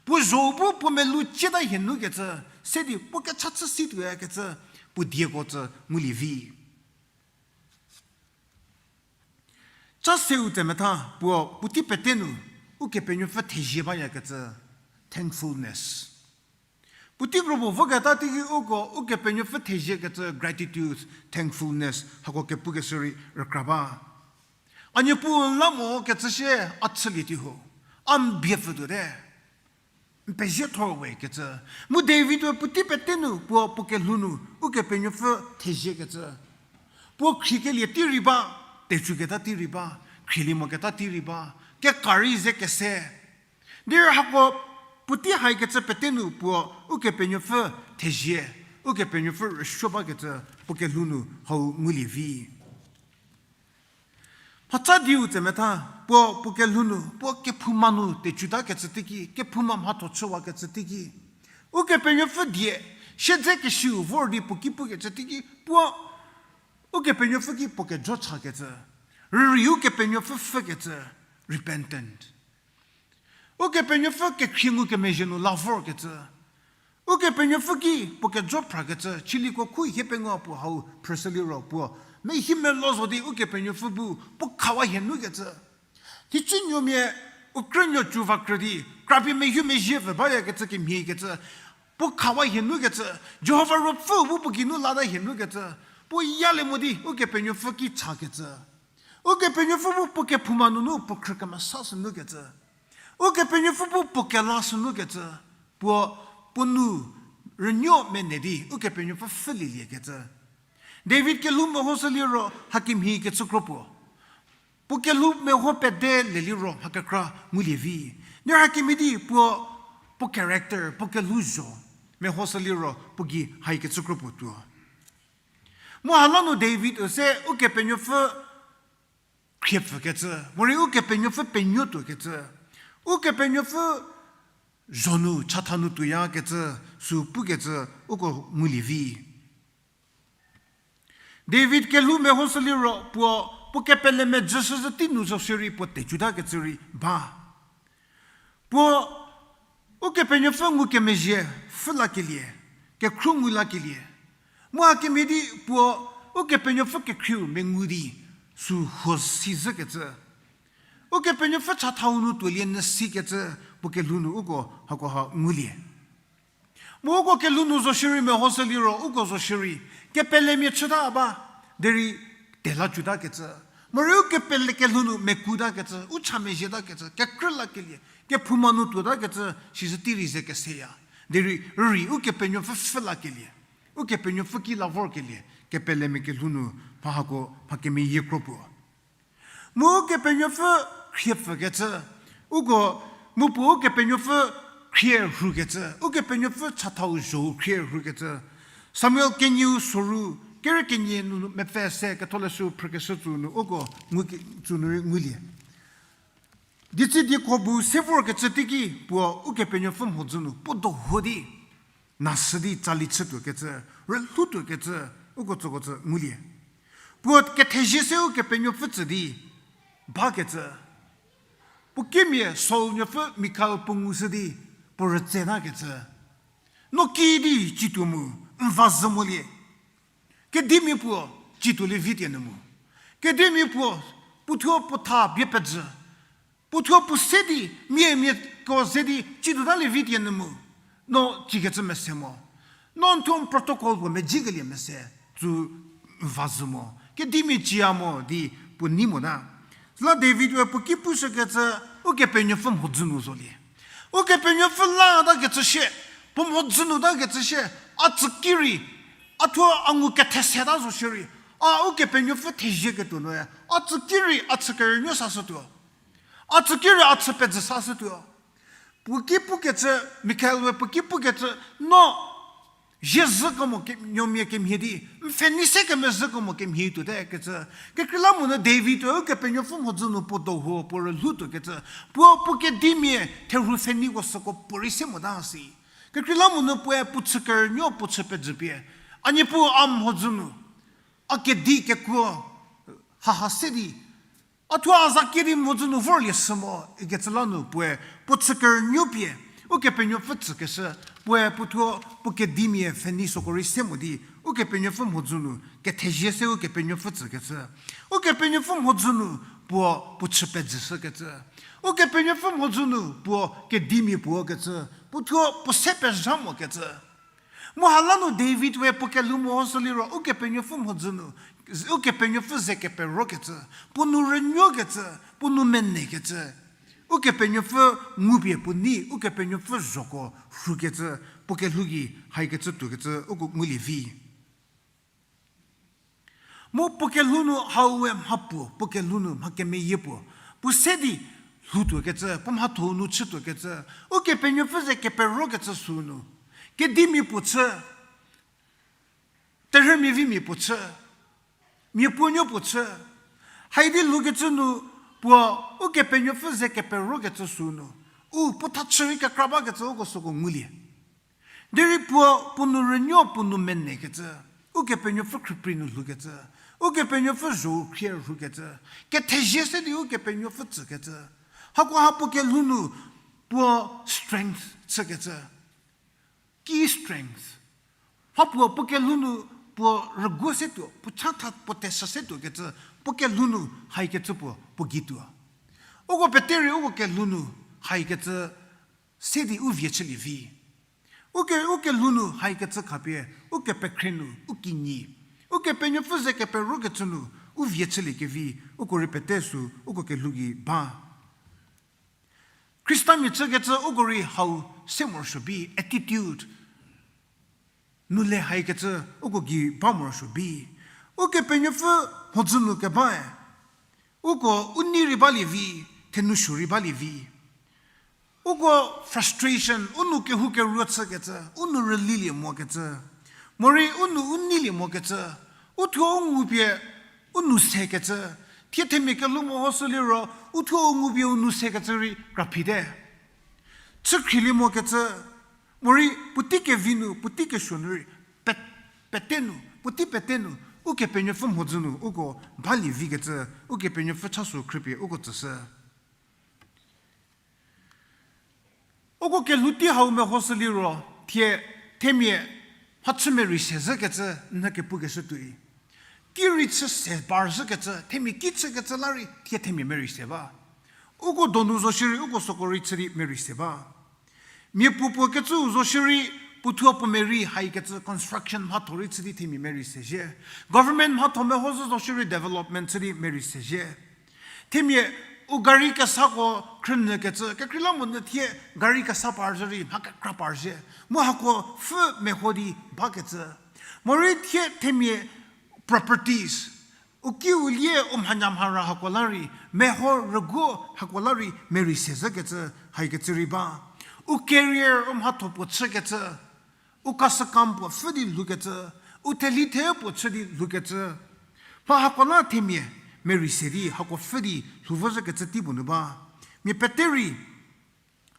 Puo zho-u bu puo melou cieta hie nukecü, se di puo kecha chü si tuoyakecü, puo dieko tsü ngulie vi. Cha seu tse metha puo puotei pete nu Ukepenuopfü thezie bayakecü, thankfulness. Puotei kro puo voketa teiki uko Ukepenuopfü theziekecü, gratitude, thankfulness hako kepukeshü rei rükra ba. A Niepuu la mo kecü sie a chülie tei ho, a n bie pfütuote. N pezie thor we kecü. Mu David we puotei pete nu puo puo kelhou nu Ukepenuopfü theziekecü. Puo khriekelie tei rei ba, tecüketa tei rei ba, khrielie moketa tei rei ba, keka rei ze kese. Derei hako puotei haikecü pete nu puo Ukepenuopfü thezie, Ukepenuopfü rüsuo bakecü puo kelhou nu hau ngulie vi. Mhatsa diu tse metha, puo puo kelhou nu, puo kephouma nu tecutakecü teiki, kephouma mhatho chüwakecü teiki, Ukepenuopfü die siedze kesiu vor di puo ki pukecü teiki, puo Ukepenuopfü ki puo kejo chakecü, rürei Ukepenuopfü pfhükecü, repentant. Ukepenuopfü kekhrie ngukemezhie nu la vorkecü. Ukepenuopfü ki puo kejo phrakecü, chiliko khu hie pengou puo hau phrüshü liro puo mehi melo zo di Ukepenuopfü bu puo khawa hie nukecü. Nhicunuomia u krünuo cü va krü di, krapie mehie mezhie pfü bayakecü kemhiekecü, puo khawa hie nukecü, Jihova Ruopfü bu puo geinu lata hie nukecü, puo yalie mo di Ukepenuopfü ki chakecü. Ukepenuopfü bu puo kephouma nunu puo khrü kemesa sü nukecü. Ukepenuopfü bu puo kela sü nukecü. Puo, puo nu rünuo mene di Ukepenuopfü pfhülieliekecü. David kelhou mehoshü liro hakemhie kecü kro puo. Puo kelhou meho pede le liro mha kekra ngulie vi. Ler hakemhie di puo, puo character, puo kelhouzho, mehoshü liro puo gei haikecü kro puo tuo. Mu hala nu David-u se Ukepenuopfü khriepfükecü, morei Ukepenuopfü penuo tuokecü, Ukepenuopfü zho nu chatha nu tuoyakecü, sü pukecü uko ngulie vi. David kelhou mehoshü liro puo, puo kepele mejü shüzhü tei nu zo shierei puo tecutakecü rei ba. Puo Ukepenuopfü ngukemezhie pfhü lakelie, kekhruohi ngu lakelie. Mu hakemhie di puo Ukepenuopfü kekhrieu mengu di sü huo si zhükecü. Ukepenuopfü chathau nu tuolie nyü sikecü puo kelhou nu uko hakoha ngulie. Mu uko kelhou nu zo shierei mehoshü liro uko zo shierei kepelemia chüta ba, derei tela cutakecü. Morei u kepele kelhou nu mekutakecü, u cha mezhietakecü, kekrü lakelie, kephouma nu tuotakecü, sizhü tei rei ze keseya. Derei rürei Ukepenuopfü pfhü lakelie, Ukepenuopfü ki la vorkelie, kepelemia kelhou nu mha hako mha kemeyie kro puo. Mu Ukepenuopfü khriepfükecü, uko, mu puo Ukepenuopfü khrie rhukecü, Ukepenuopfü chathau zho-u khrie rhukecü. Samuel kenieu soru, kere kenie nu mepfü se ketholeshü phrükeshü tsü nu uko ngu ke-, tsü nu rei ngulie. Dietsü dieko bu se vorkecü teiki puo Ukepenuopfü mhodzü nu puo dohuo di, na sü di tsali chütuokecü, rülhoutuokecü, uko tsüko tsü ngulie. Puo kethezie se Ukepenuopfü tsü di bakecü. Puo kimia Saul nuopfü Mikal puo ngushü di puo rütsetakecü. No kiüdi cituo mu, n va zhü molie. Kedimia puo cituolie vi tie nyü mu. Kedimia puo, puothuo puo tha bie pejü. Puothuo puo se di, mia miako ze di cituotalie vi tie nyü mu. No cikecü mese mo. No n thuo n protocol puo medzikelie mese, tsü n va zhü mo. Kedimia ciya mo di puo nei mota. Süla David we puo ki pushükecü, Ukepenuopfü mhodzü nu zolie. Ukepenuopfü latakecü shie, puo mhodzü nu takecü shie, a tsü ki rei, a thuo a ngu ketheseta zo shierei, a Ukepenuopfü thezieketuo nue, a tsü ki rei a chü kerünuo sashütuo. A tsü ki rei a chü pejü sashütuo. Puo ki pukecü, Mikal we puo ki pukecü, no zie zhükemo ke-, nuomia kemhie di, n pfhenei se kemezhükemo kemhie tuote kecü. Kekreilamonyü David-e Ukepenuopfü mhodzü nu puo dohuo puo rülhoutuokecü. Puo puo kedimia therhu pfheneiko süko puorei se mota si. Kekreilamonyü puoe puo chü kerünuo puo chü pejü pie, a Niepuu a mhodzü nu, a kedi kekuo haha se di, a thuo a za kie di mhodzü nu vorlie shü mo ikecü la nu puoe puo chü kerünuo pie Ukepenuopfü tsükeshü, puoe puothuo puo kedimia pfhenei süko rei se mo di, Ukepenuopfü mhodzü nu kethezie se Ukepenuopfü tsükecü. Ukepenuopfü mhodzü nu puo puo chü pejüshükecü. Ukepenuopfü mhodzü nu puo kedimia puo kecü, puothuo puo se pezha mokecü. Mu hala nu David we puo kelhou mehoshü liro Ukepenuopfü mhodzü nu, Ukepenuopfü ze keperokecü, puo nou rünuokecü, puo nou menekecü, Ukepenuopfü ngupie puo nei, Ukepenuopfü zhoko rhukecü, puo kelhou gei haikecü tuokecü uko ngulie vi. Mu puo kelhou nu hau we mhapuo, puo kelhou nu mha kemeyie puo, puo se di lhoutuokecü, puo mhatho-u nu chütuokecü, Ukepenuopfü ze keperokecü sünu, kedimia puo chü, terhümia vimia puo chü, miapuonuo puo chü, haidi lhoukecü nu puo Ukepenuopfü ze keperokecü sünu, u puo thachü rei kekra bakecü uko süko ngulie. Derei puo, puo nou rünuo puo nou menekecü, Ukepenuopfü khriepri nu lhoukecü, Ukepenuopfü zho-u khrie rhukecü, kethezie se di Ukepenuopfü tsükecü, hakoha puo kelhou nu puo strength chükecü, ki strength. Mhapuo puo kelhou nu puo rüguo se tuo, puo chatha puo teshü se tuokecü, puo kelhou nu haikecü puo, puo gei tuo. Uko peterei uko kelhou nu haikecü se di u vie chülie vi. Uke, u kelhou nu haikecü khapie, u kepekhrie nu, u kinyi, Ukepenuopfü ze keperokecü nu, u vie chüliekevi, uko rei pete sü, uko kelhou gei ba. Khristamia chükecü uko rei hau se morosuo bi, attitude nu le haikecü uko gei ba morosuo bi. Ukepenuopfü mhodzü nu kebae, uko u nei rei balie vi, thenou suo rei balie vi. Uko frustration, u nou kehoukeruo chükecü, u nou rülilie mokecü, morei u nou u neilie mokecü, uthuo u ngupie u nou sekecü, thie themia kelhou mehoshü liro, uthuo u ngupie u nou sekecü rei kraphite. Chükhrilie mokecü, morei puotei kevi nu, puotei kesuo nu rei, pe-, pete nu, puotei pete nu, Ukepenuopfü mhodzü nu uko balie vikecü, Ukepenuopfü chasü khrüpie uko tsüshü. Uko kelhou tei hau mehoshü liro, thie themia mhachü merei se zhükecü n kepukeshü tuoi. Tei rei chü se par zhükecü, themia ki chükecü la rei thie themia merei se ba. Uko donu zo shierei uko süko rei chü di merei se ba. Mia puo puo kecüu zo shierei puothuo puo merei haikecü construction mhatho rei chü di themia merei se zhie. Government mhatho meho zhü zo shierei development chü di merei se zhie. Themia u gari kesako khrünyükecü, kekreilamonyü thie gari kesa par zhü rei mha kekra par zhie. Mu hako pfhü meho di bakecü. Morei thie themia properties, u ki u lie u mhanya mhara hako la rei, meho rüguo hako la rei merei se zhükecü haikecü rei ba. U career u mhatho puo chükecü, u kasükam puo pfhü di lhoukecü, u theli the puo chü di lhoukecü. Mha hako la themia merei se di hako pfhü di lhou vozhükecü tei puo nu ba. Mia pete rei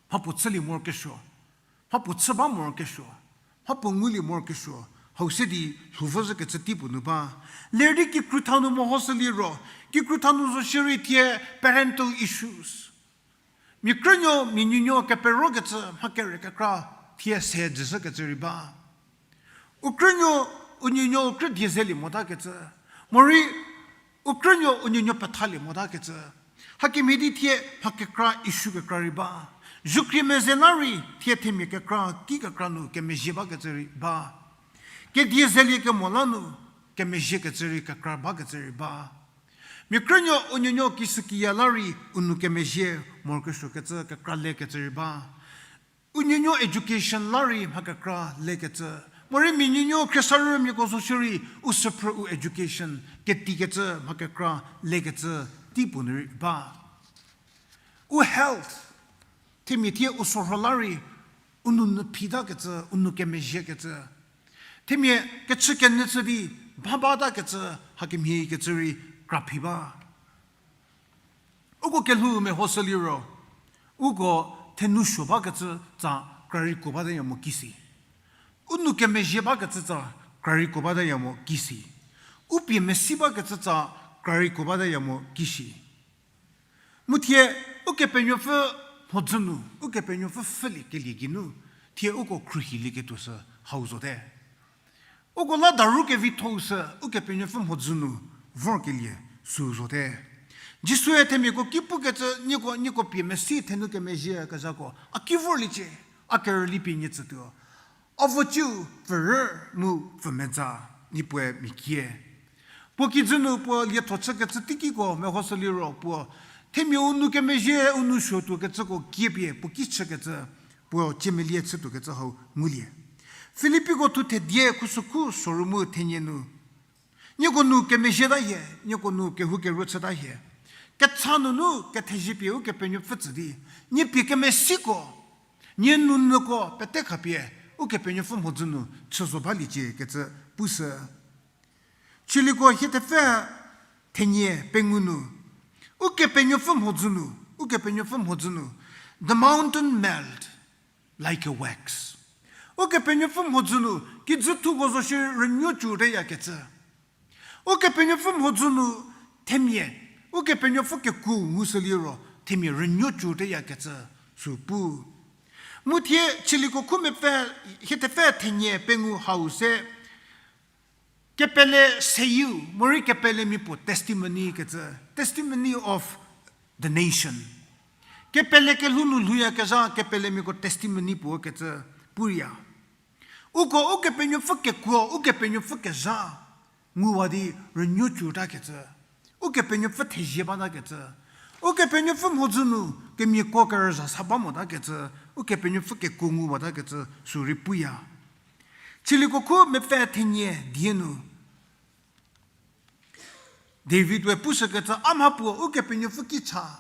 mhapuo chülie morokesuo, mhapuo chü ba morokesuo, mhapuo ngulie morokesuo, hau se di lhou vozhükecü tei puo nu ba. Ler di kikrutha nu mehoshü liro, kikrutha nu zo shierei thie parental issues. Mia krünuo, mia nuonuo keperokecü mha kere kekra thie se dzüshükecü rei ba. U krünuo, u nuonuo u krü die zelie motakecü. Morei u krünuo u nuonuo pethalie motakecü. Hakemhie di thie mha kekra issue kekra rei ba. Zukrie meze la rei thie themia kekra, ki kekra nu kemezhie bakecü rei ba. Kedie zelie kemo la nu kemezhiekecü rei kekra bakecü rei ba. Mia krünuo u nuonuo kishükiya la rei u nou kemezhie morokesuokecü kekra lekecü rei ba. U nuonuo education la rei mha kekra lekecü. Morei mia nuonuo khriesarümiako zo shierei u süphrü u education ketikecü mha kekra lekecü tei puo nu rei ba. U health, themia thie u sorho la rei u nou nyü phitakecü, u nou kemezhiekecü. Themia kechükenyü chü di mha batakecü, hakemhiekecü rei kraphi ba. Uko kelhou mehoshü liro, uko thenou suo bakecü tsa kra rei kuo bataya mo kisi. U nou kemezhie bakecü tsa kra rei kuo bataya mo kisi. U pie mesi bakecü tsa kra rei kuo bataya mo kisi. Mu thie, Ukepenuopfü mhodzü nu, Ukepenuopfü pfhüliekelie geinu, thie uko khruohilieketuo sü hau zote. Uko la daru kevitho-u sü Ukepenuopfü mhodzü nu vorkelie süu zote. Jisue themiako ki pukecü nieko, nieko pie mesi thenou kemezhie kezhako a ki vorliecie, a kerüli pie nie tsütuo. A vociu pfürü mu pfümeza, niepuoe mia kie. Puo kijü nu puo lietho chükecü teikiko mehoshü liro puo, themia u nou kemezhie u nou suotuokecüko kiepie puo ki chükecü, puo ciemelie chütuokecü hau ngulie. Filippiko thu thedie khusükhu soru mu thenie nu, nieko nou kemezhieta hie, nieko nou kehoukeruo chüta hie. Kecha nunu kethezie pie Ukepenuopfü tsü di, nie pie kemesiko, nie nounyüko pete khapie Ukepenuopfü mhodzü nu chü zo baliecie kecü pushü. Chülieko hie thepfü thenie pengou nu, Ukepenuopfü mhodzü nu, Ukepenuopfü mhodzü nu, the mountain melt like a wax. Ukepenuopfü mhodzü nu kijü thuko zo shierei rünuo cü teyakecü. Ukepenuopfü mhodzü nu themia, Ukepenuopfü kekuo ngushü liro themia rünuo cü teyakecü sü pu. Mu thie chülieko khu mepfü, hie thepfü thenie pengou hau se, kepele seyieu, morei kepelemia puo testimony kecü, testimony of the nation. Kepele kelhou nu lhouyakezha kepelemiako testimony puo kecü puya. Uko Ukepenuopfü kekuo, Ukepenuopfü kezha nguwa di rünuo cütakecü, Ukepenuopfü thezie batakecü, Ukepenuopfü mhodzü nu kemiako kerüzha sa ba motakecü, Ukepenuopfü kekuo nguwatakecü sü rei puya. Chülieko khu mepfü thenie die nu, David we pushükecü, a mha puo Ukepenuopfü ki cha,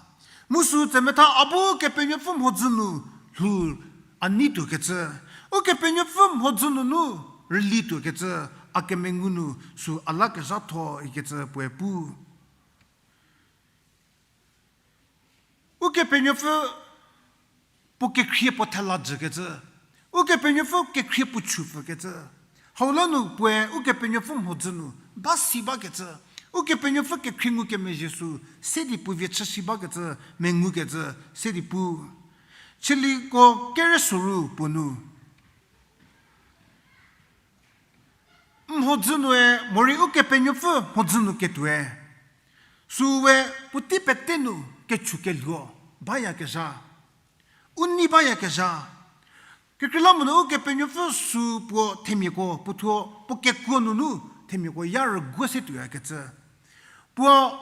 mu sü tsemetha a bu Ukepenuopfü mhodzü nu lhou a nei tuokecü, Ukepenuopfü mhodzü nunu rüli tuokecü, a kemengu nu sü a la kezhatho ikecü puoe pu. Ukepenuopfü puo kekhrie puo thela jükecü, Ukepenuopfü kekhrie puo chupfükecü, hau la nu puoe Ukepenuopfü mhodzü nu ba si bakecü, Ukepenuopfü kekhrie ngukemezhie sü se di puo vie chü si bakecü, mengukecü se di pu. Chüliko kere soru puo nu, mhodzü nue morei Ukepenuopfü mhodzü nu ketuoe, süu we puotei pete nu kechu kelhuo bayakezha, u nei bayakezha. Kekreilamonyü Ukepenuopfü sü puo themiako puo thuo puo kekuo nunu themiako ya rüguo se tuoyakecü. Puo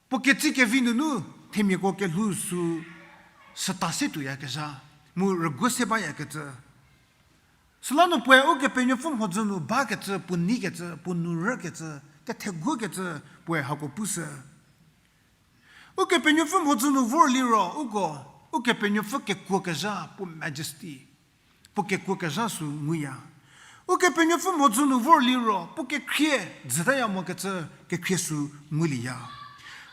puo ketsi kevi nunu themiako kelhou sü süta se tuoyakezha, mu rüguo se bayakecü. Süla nu puoe Ukepenuopfü mhodzü nu bakecü, puo neikecü, puo nu rükecü, ketheguokecü, puoe hako pushü. Ukepenuopfü mhodzü nu vor liro uko, Ukepenuopfü kekuokezha puo majesty, puo kekuokezha sü nguya. Ukepenuopfü mhodzü nu vor liro puo kekhrie dzütaya mokecü kekhrie sü ngulieya.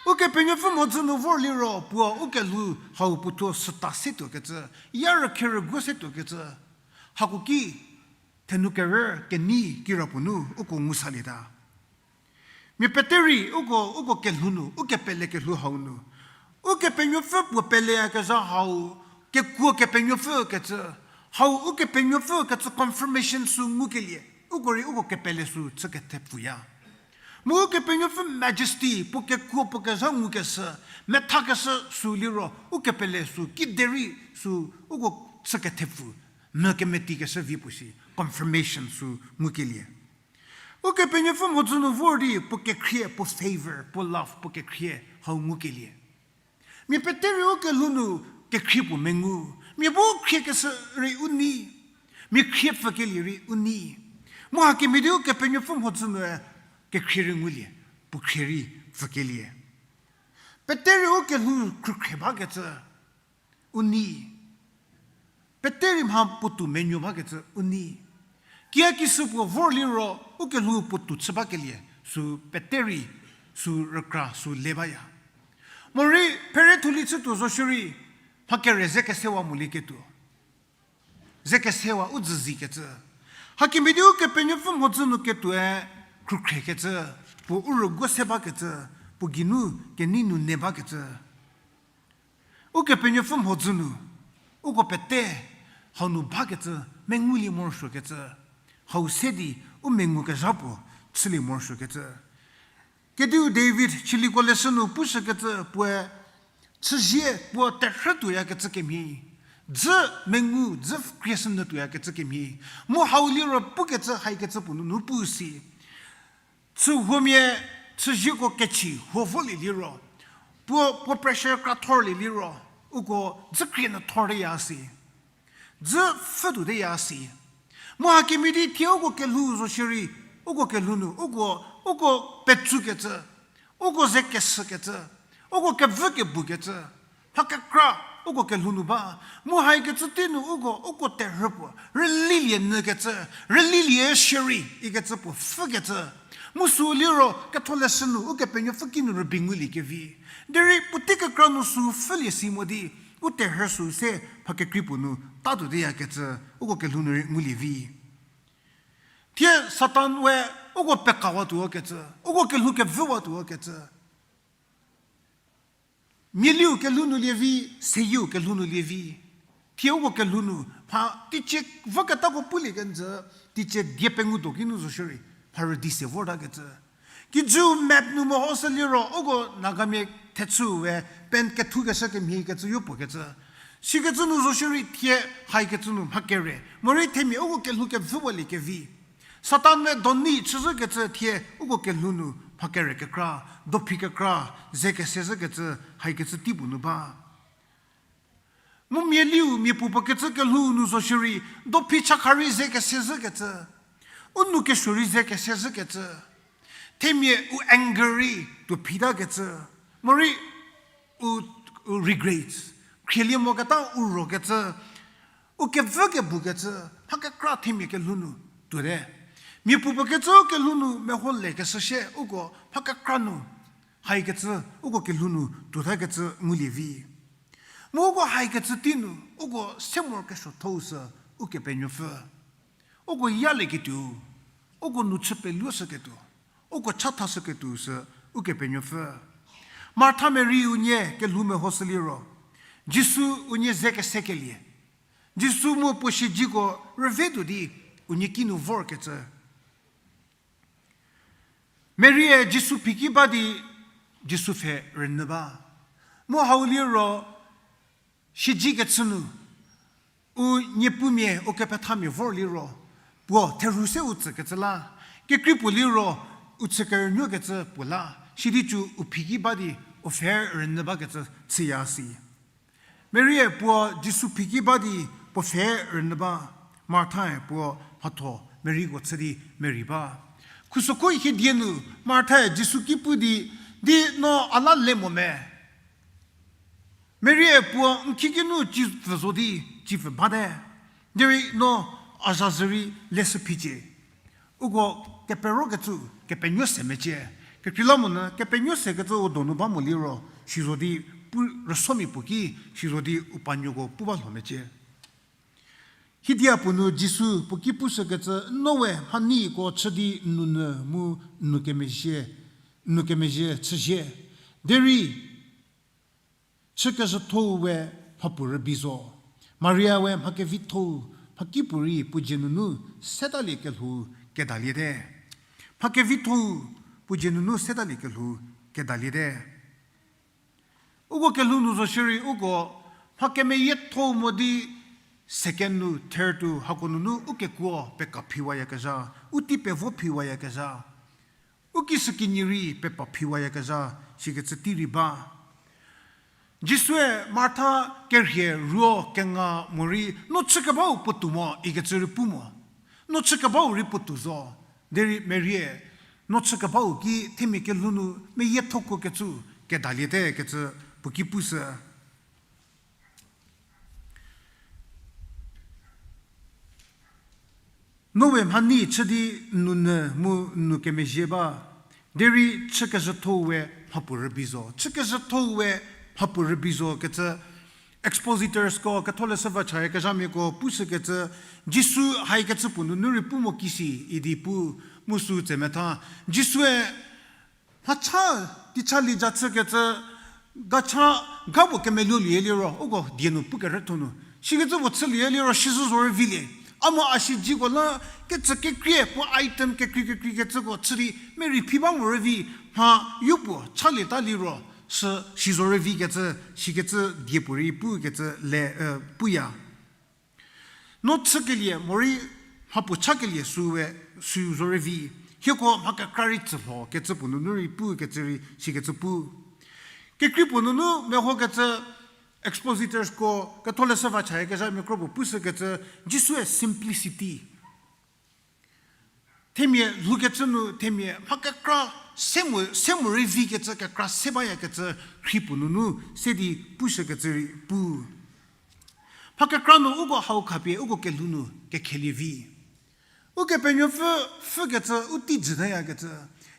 Ukepenuopfü mhodzü nu vor liro puo u kelhou hau puo thuo süta se tuokecü, ya rükhe rüguo se tuokecü. Hako ki, thenu kerü kenei kirapuo nu uko ngu salieta. Mia peterei uko, uko kelhou nu, ukepele kelhou hau nu, Ukepenuopfü puo peleyakezha hau, kekuo Kepenuopfü kecü, hau Ukepenuopfü kecü confirmation sü ngukelie, uko rei uko kepele sü chü kethepfüya. Mu Ukepenuopfü majesty, puo kekuo puo kezha ngukeshü, methakeshü sü liro, ukepele sü, kiderei sü, uko chü kethepfü, mü kemetikeshü vi puo shi, confirmation sü ngukelie. Ukepenuopfü mhodzü nu vor di puo kekhrie, puo favor, puo love, puo kekhrie hau ngukelie. Mia peterei u kelhou nu kekhrie puo mengu, mia bu khriekeshü rei u nei, mia khrie pfükelie rei u nei. Mu hakemhie di Ukepenuopfü mhodzü nu kekhrie rei ngulie, puo khrie rei pfükelie. Peterei u kelhou khrükhrie bakecü u nei. Peterei mha puotou menuo bakecü u nei. Kiaki sü puo vor liro u kelhou puotou chü bakelie, sü peterei, sü rükra, sü le baya. Morei phere thulie chütuo zo shierei, mha kere ze kesewa molieketuo. Ze kesewa u dzüzikecü. Hakemhie di Ukepenuopfü mhodzü nu ketuoe khrükhriekecü, puo u rüguo se bakecü, puo geinu kenei nu ne bakecü. Ukepenuopfü mhodzü nu, uko pete, hau nu bakecü, mengulie morosuokecü, hau se di u mengukezha puo chülie morosuokecü. Kediu David chüliko leshü nu pushükecü puoe, chüzie puo terhü tuoyakecü kemhie, dzü mengu, dzü krieshü nyü tuoyakecü kemhie, mu hau liro pukecü haikecü puo nunu pu si. Chühuomia chüzieko kechi huo volie liro, puo, puo pressure kra thorlie liro, uko dzü krie nyü thorteya si. Dzü pfhütuoteya si. Mu hakemhie di thie uko kelhou zo shierei, uko kelhou nu, uko, uko petsukecü, uko ze keshükecü, uko kevü kebukecü, mha kekra uko kelhou nu ba. Mu haikecü tei nu uko, uko terhü puo rülilie nyükecü, rülilie shierei ikecü puo pfhükecü. Mu sü liro ketholeshü nu Ukepenuopfü ki nu rübei ngulie kevi. Derei puotei kekra nu sü pfhülie si mo di, u terhü sü se mha kekrei puo nu tatuoteyakecü, uko kelhou nu rei ngulie vi. Thie Satan we uko pekawatuo kecü, uko kelhou kevüwatuo kecü. Mialiu kelhou nu lie vi, seyieu kelhou nu lie vi. Thie uko kelhou nu, mha teicie voketako pulie kenjü, teicie die pengou do kinu zo shierei, mha rüdi se vortakecü. Kijüu map nu mehoshü liro, uko Nagamia thechüu we pen kethukeshü kemhie kecü yopuo kecü. Sikecü nu zo shierei thie haikecü nu mha kere. Morei themia uko kelhou kevüwalie kevi. Satan we doni chüzhükecü thie uko kelhou nu mha kere kekra, dophi kekra, ze kesezhükecü, haikecü tei puo nu ba. Mu mialiu mia puopuo kecü kelhou nu zo shierei, dophi chakha rei ze kesezhükecü, u nou kesuo rei ze kesezhükecü, themia u anger rei tuo phitakecü, morei u, u regrets, khrielie moketa u rokecü, U kevü kebukecü, mha kekra themia kelhou nu tuote. Mia puopuo kecü kelhou nu meho lekeshü shie, uko mha kekra nu, haikecü, uko kelhou nu tuotakecü ngulie vi. Mu uko haikecü tei nu, uko se morokesuothou sü Ukepenuopfü. Uko yalieketuo, uko nu chü peluoshüketuo, uko chathashüketuo sü Ukepenuopfü. Martha Mary unie kelhou mehoshü liro, Jisu unie ze kesekelie. Jisu mu puo siedziko rüve tuo di unie kinu vorkecü. Mary-e Jisu phiki ba di Jisu pfhe rünyü ba. Mu hau liro, siedzi kechü nu, u niepumia, u kepethamia vor liro, puo therhu se u tsükecü la, kekrei puo liro, u chü kerünuokecü puo la, sidi cü u phiki ba di, u pfhe rünyü bakecü chüya si. Mary-e puo Jisu phiki ba di puo pfhe rünyü ba, Martha-e puo mhatho Maryko chü di merei ba. Khusokho hie die nu Martha-e Jisu ki pu di, di no a la le mo me? Mary-e puo n kiki nu cipfü zo di, cipfü bate. Derei no a zha zhü rei leshü phicie. Uko keperokecü, kepenuo se mecie. Kekreilamonyü kepenuo sekecü u donu ba mo liro, si zo di pu rüsomia puo ki, si zo di u panuoko pu ba lho mecie. Hie dia puo nu Jisu puo ki pushükecü, no we mhaneiko chü di n nounyü mu n nou kemezhie, n nou kemezhie chüzhie. Derei chükezhüthou we mhapuo rübei zo. Maria we mha kevithou, mhakipuorei puo dzie nunu setalie kelhou kedaliete. Mha kevithou, puo dzie nunu setalie kelhou kedaliete. Uko kelhou nu zo shierei uko mha kemeyiethou mo di second nu, third nu, hako nunu u kekuo peka phiwayakezha, u tei pevo phiwayakezha, u kishükinyi rei pepa phiwayakezha, sikecü tei rei ba. Jisue Martha kerhie ruo kenga morei, no chükebau puotou mo ikecü rei pu mo. No chükebau rei puotou zo. Derei Maria, no chükebau ki themia kelhou nu meyiethoko kecü kedaliete kecü puo ki pushü. No we mhanei chü di n nounyü mu n nou kemezhie ba, derei chükezhüthou we mhapuo rübei zo. Chükezhüthou we mhapuo rübei zo kecü expositorsko, ketholeshü va chayakezhamiako pushükecü, Jisu haikecü puo nunu rei pu mo kisi idi pu, mu sü tsemetha. Jisue mhacha, teicha lie ja chükecü, gacha, ga puo kemeluolie liro, uko die nu pu kerütho nu. Sikecü puo chülie liro, sizhü zo rüvilie. A mo a siedziko la, kecü kekrie, puo item kekrei kekreikecüko chü di, merei phi ba mo rüvi, mha yopuo chalieta liro, sü si zo rüvikecü, sikecü die puorei pukecü le, puya. No chükelie morei mhapuo chakelie süwe, sü zo rüvi. Hieko mha kekra rei tsülho kecü puo nunu rei pukecü rei sikecü pu. Kekrei puo nunu mehokecü expositorsko, ketholeshü va chayakezhamia kro puo pushükecü, Jisue simplicity. Themia lhoukecü nu, themia mha kekra se mo, se mo rei vikecü, kekra se bayakecü, rhi puo nunu se di pushükecü rei pu. Mha kekra nu uko hau khapie uko kelhou nu kekhelie vi. Ukepenuopfü pfhükecü u tei jüteyakecü,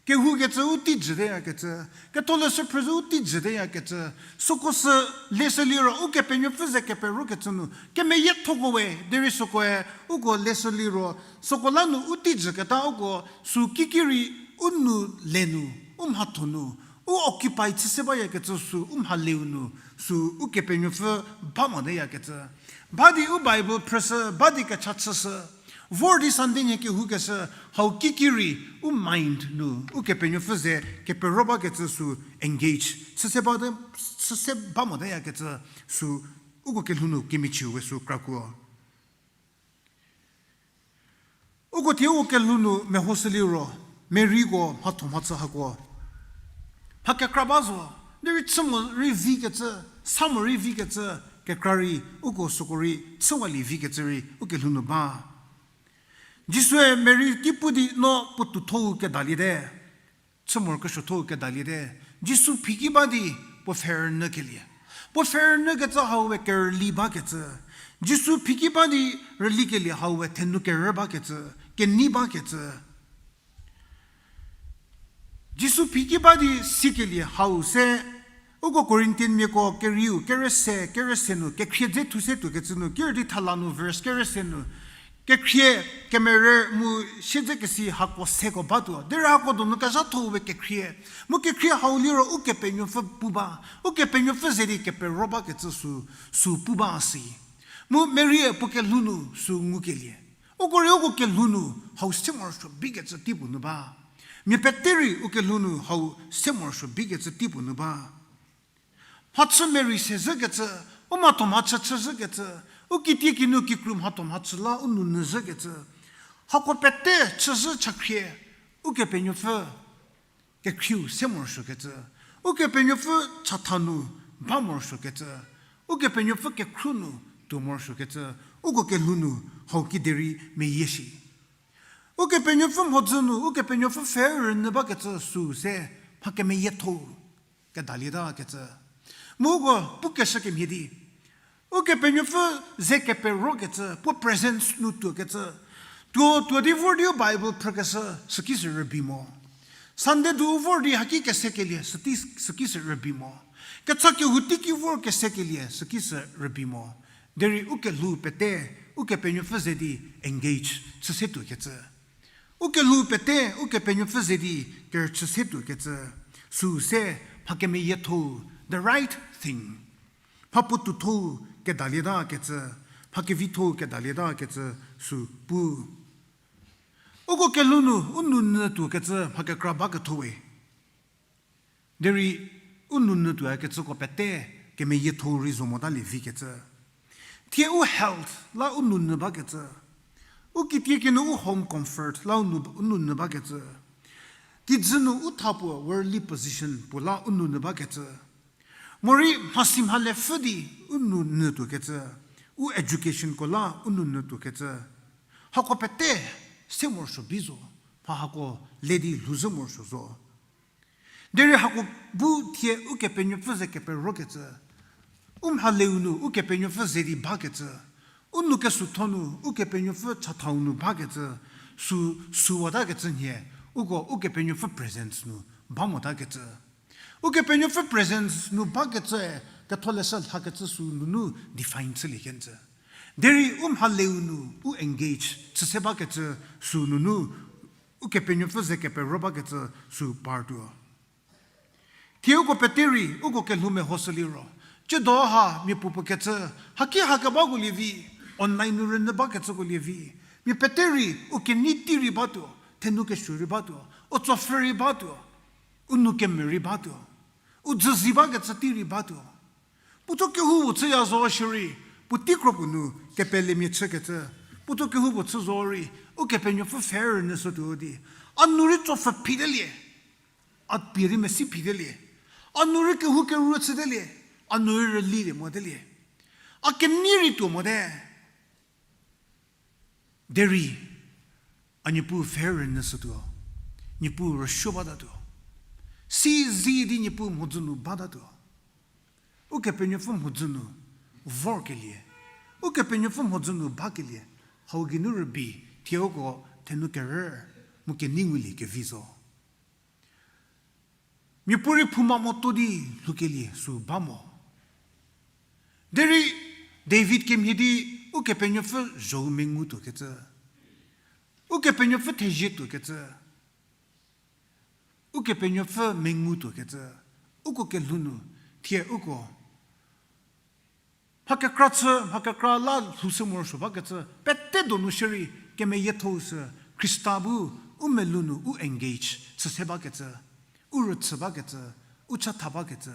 kehoukecü u tei jüteyakecü, ketholeshü phrüzhü u tei jüteyakecü, süko sü leshü liro Ukepenuopfü ze keperokecü nu kemeyiethoko we, derei sükoe uko leshü liro, süko la nu u tei jüketa uko sü kiki rei u nou le nu, u mhatho nu, u occupy chü se bayakecü sü u mhaleu nu, sü Ukepenuopfü ba moteyakecü. Ba di u Bible phrüshü, ba di kecha chüshü. Vor di Sunday nhie kehoukeshü, hau kiki rei u mind nu Ukepenuopfü ze kepero bakecü sü engage chü se ba de, chü se ba moteyakecü sü uko kelhou nu kemichiu we sü krakuo. Uko thie uko kelhou nu mehoshü liro, Maryko mhatho mhachü hako mha kekra ba zo, derei chü mo rei vikecü, sa mo rei vikecü, kekra rei uko süko rei chüwalie vikecü rei ukelhou nu ba. Jisue Mary ki pu di no puo tuotho-u kedaliete, chü morokesuotho-u kedaliete, Jisu phiki ba di puo pfhe rünyükelie. Puo pfhe rünyükecü hau we kerüli bakecü. Jisu phiki ba di rülikelie hau we thenu kerü bakecü, kenei bakecü. Jisu phiki ba di sikelie hau se, uko Corinthianmiako kerieu, kerüse, kerüse nu, kekhrie dze thu se tuokecü nu, ker di thala nu verse kerüse nu, kekhrie, kemerü mu siedzekesi hako seko batuo. Derei hako donu kezhatho we kekhrie. Mu kekhrie hau liro Ukepenuopfü pu ba. Ukepenuopfü ze di kepero bakecü sü, sü pu ba si. Mu Mary-e puo kelhou nu sü ngukelie. Uko rei uko kelhou nu hau se morosuo bikecü tei puo nu ba. Mia pete rei ukelhou nu hau se morosuo bikecü tei puo nu ba. Mhachü Mary se zhükecü, u mhatho mhachü chü zhükecü, u kitiekinu kikru mhatho mhachü la u nounyü zhükecü. Hako pete chüzhü chakhrie, Ukepenuopfü kekhrieu se morosuokecü, Ukepenuopfü chatha nu ba morosuokecü, Ukepenuopfü kekhruo nu tuo morosuokecü, uko kelhou nu hau kiderei meyie shi. Ukepenuopfü mhodzü nu, Ukepenuopfü pfhe rünyü bakecü sü se mha kemeyietho kedalietakecü. Mu uko pukeshü kemhie di, Ukepenuopfü ze keperokecü, puo presence nu tuokecü. Tuo, tuo di vor di u Bible phrükeshü, süki sü rübei mo. Sunday du u vor di haki kesekelie, süki, süki sü rübei mo. Kecha kehou teiki vor kesekelie, süki sü rübei mo. Derei ukelhou pete, Ukepenuopfü ze di engage chü se tuokecü. Ukelhou pete, Ukepenuopfü ze di kerüchü se tuokecü. Sü se mha kemeyietho, the right thing. Mha puotoutho kedalietakecü, mha kevitho kedalietakecü sü pu. Uko kelhou nu u nounyü tuokecü mha kekra baketho we. Derei u nounyü tuokecüko pete kemeyietho rei zo motalie vikecü. Thie u health la u nounyü bakecü. U kitiekinu u home comfort la u nou, u nounyü bakecü. Kijü nu u tha puo worldly position puo la u nounyü bakecü. Morei mhasi mhale pfü di u nounyü tuokecü. U educationko la u nounyü tuokecü. Hako pete se morosuo bi zo, mha hako le di lhouzhü morosuo zo. Derei hako bu thie Ukepenuopfü ze keperokecü. U mhaleu nu Ukepenuopfü ze di bakecü. U nou kesutho nu Ukepenuopfü chathau nu bakecü. Sü, süwatakecü nhie, uko Ukepenuopfü presence nu ba motakecü. Ukepenuopfü presence nu bakecü, ketholeshü lhakecü sü nunu define chülie kenjü. Derei u mhaleu nu u engage chü se bakecü sü nunu Ukepenuopfü ze kepero bakecü sü partuo. Thie uko pete rei, uko kelhou mehoshü liro, tsiedo ha mia puopuo kecü, haki hakebako lievi, online nu rünyü bakecüko lievi, mia pete rei u kenei tei rei batuo, thenu kesuo rei batuo, u tsopfhü rei batuo, u nou kemvü rei batuo, u dzüzi bakecü tei rei batuo. Puothuo kehoupuo chüya zo shierei, puotei kro puo nu kepelemia chükecü, puothuo kehoupuo chü zo rei, Ukepenuopfü pfhe rünyü shütuo di, a nou rei tsopfhü phitelie, a pie rei mesi phitelie, a nou rei kehou kerü chütelie, a nou rei rülilie motelie, a kenei rei tuo mote. Derei a Niepuu pfhe rünyü shütuo, Niepuu rüsuo batatuo. Si zi di Niepuu mhodzü nu batatuo. Ukepenuopfü mhodzü nu vorkelie, Ukepenuopfü mhodzü nu bakelie, hau geinu rübei thie uko thenu kerü mu kenei ngulie kevi zo. Miapuorei phouma motuo di lhoukelie sü ba mo. Derei David kemhie di Ukepenuopfü zhou mengu tuokecü, Ukepenuopfü thezie tuokecü, Ukepenuopfü mengu tuokecü, uko kelhou nu thie uko mha kekra chü, mha kekra la lhoushü morosuo bakecü pete donu shierei kemeyietho sü Khrista bu u melou nu u engage chü se bakecü, u rüchü bakecü, u chatha bakecü.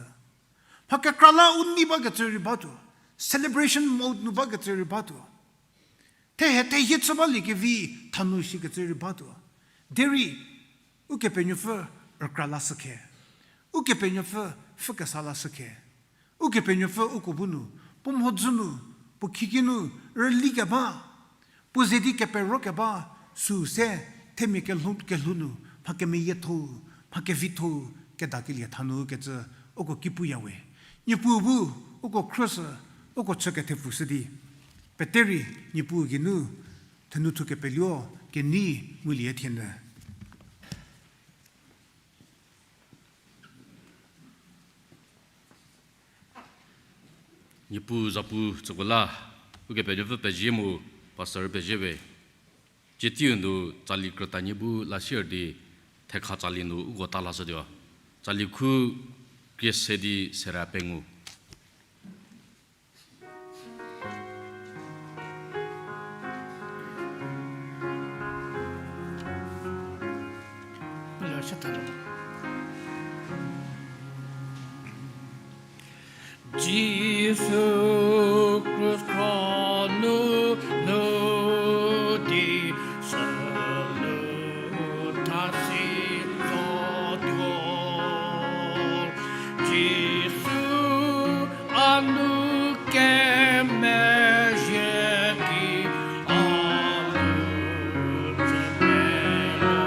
Mha kekra la u nei bakecü rei batuo, celebration mode nu bakecü rei batuo. Thehe thehie chü baliekevi thanu shikecü rei batuo. Derei Ukepenuopfü rükra lashükhe. Ukepenuopfü pfhükesa lashükhe. Ukepenuopfü uko bu nu, puo mhodzü nu, puo khieki nu rüli keba, puo ze di kepero keba, sü se themia kelhou, kelhou nu mha kemeyietho, mha kevitho kedakelie thanu kecü uko ki puya we. Niepuu bu uko khrüshü, uko chü kethepfushü di Pete rei Niepuu geinu thenou thu kepeluo kenei ngulie thienyü. Niepuu zapu tsüko la, Ukepenuopfü pezie mu, Pastor pezie we. Tsie teiu nu tsali krütanie bu la sier di thekha tsali nu uko ta lashütuo. Tsali khu krie se di sera pengou. Jisu krus kro nu, nu di sü nu thasi zotuo. Jisu a nu kemezhie ki a nu tsü peloya.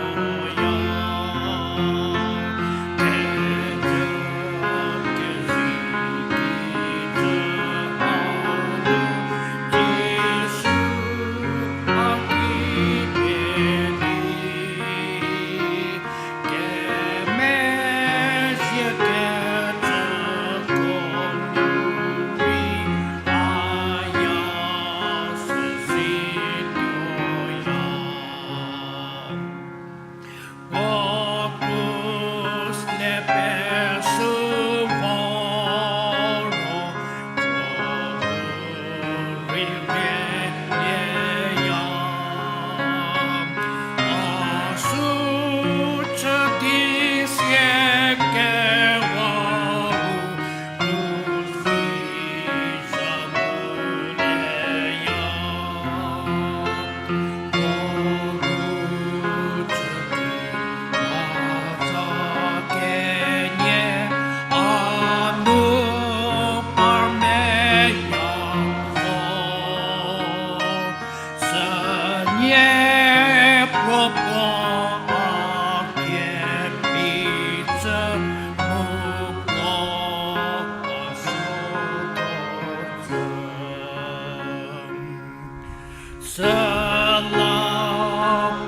Süla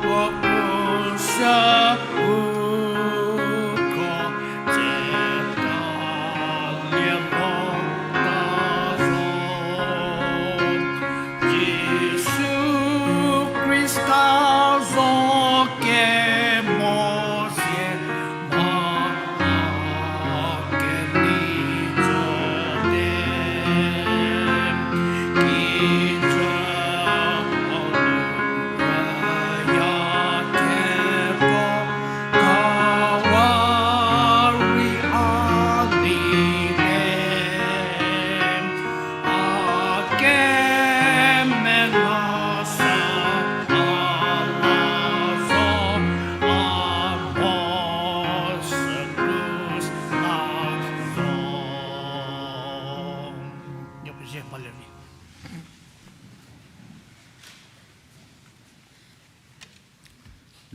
puo krus uko tsetalie lota zo. Jisu Khrista zo kemo sie ma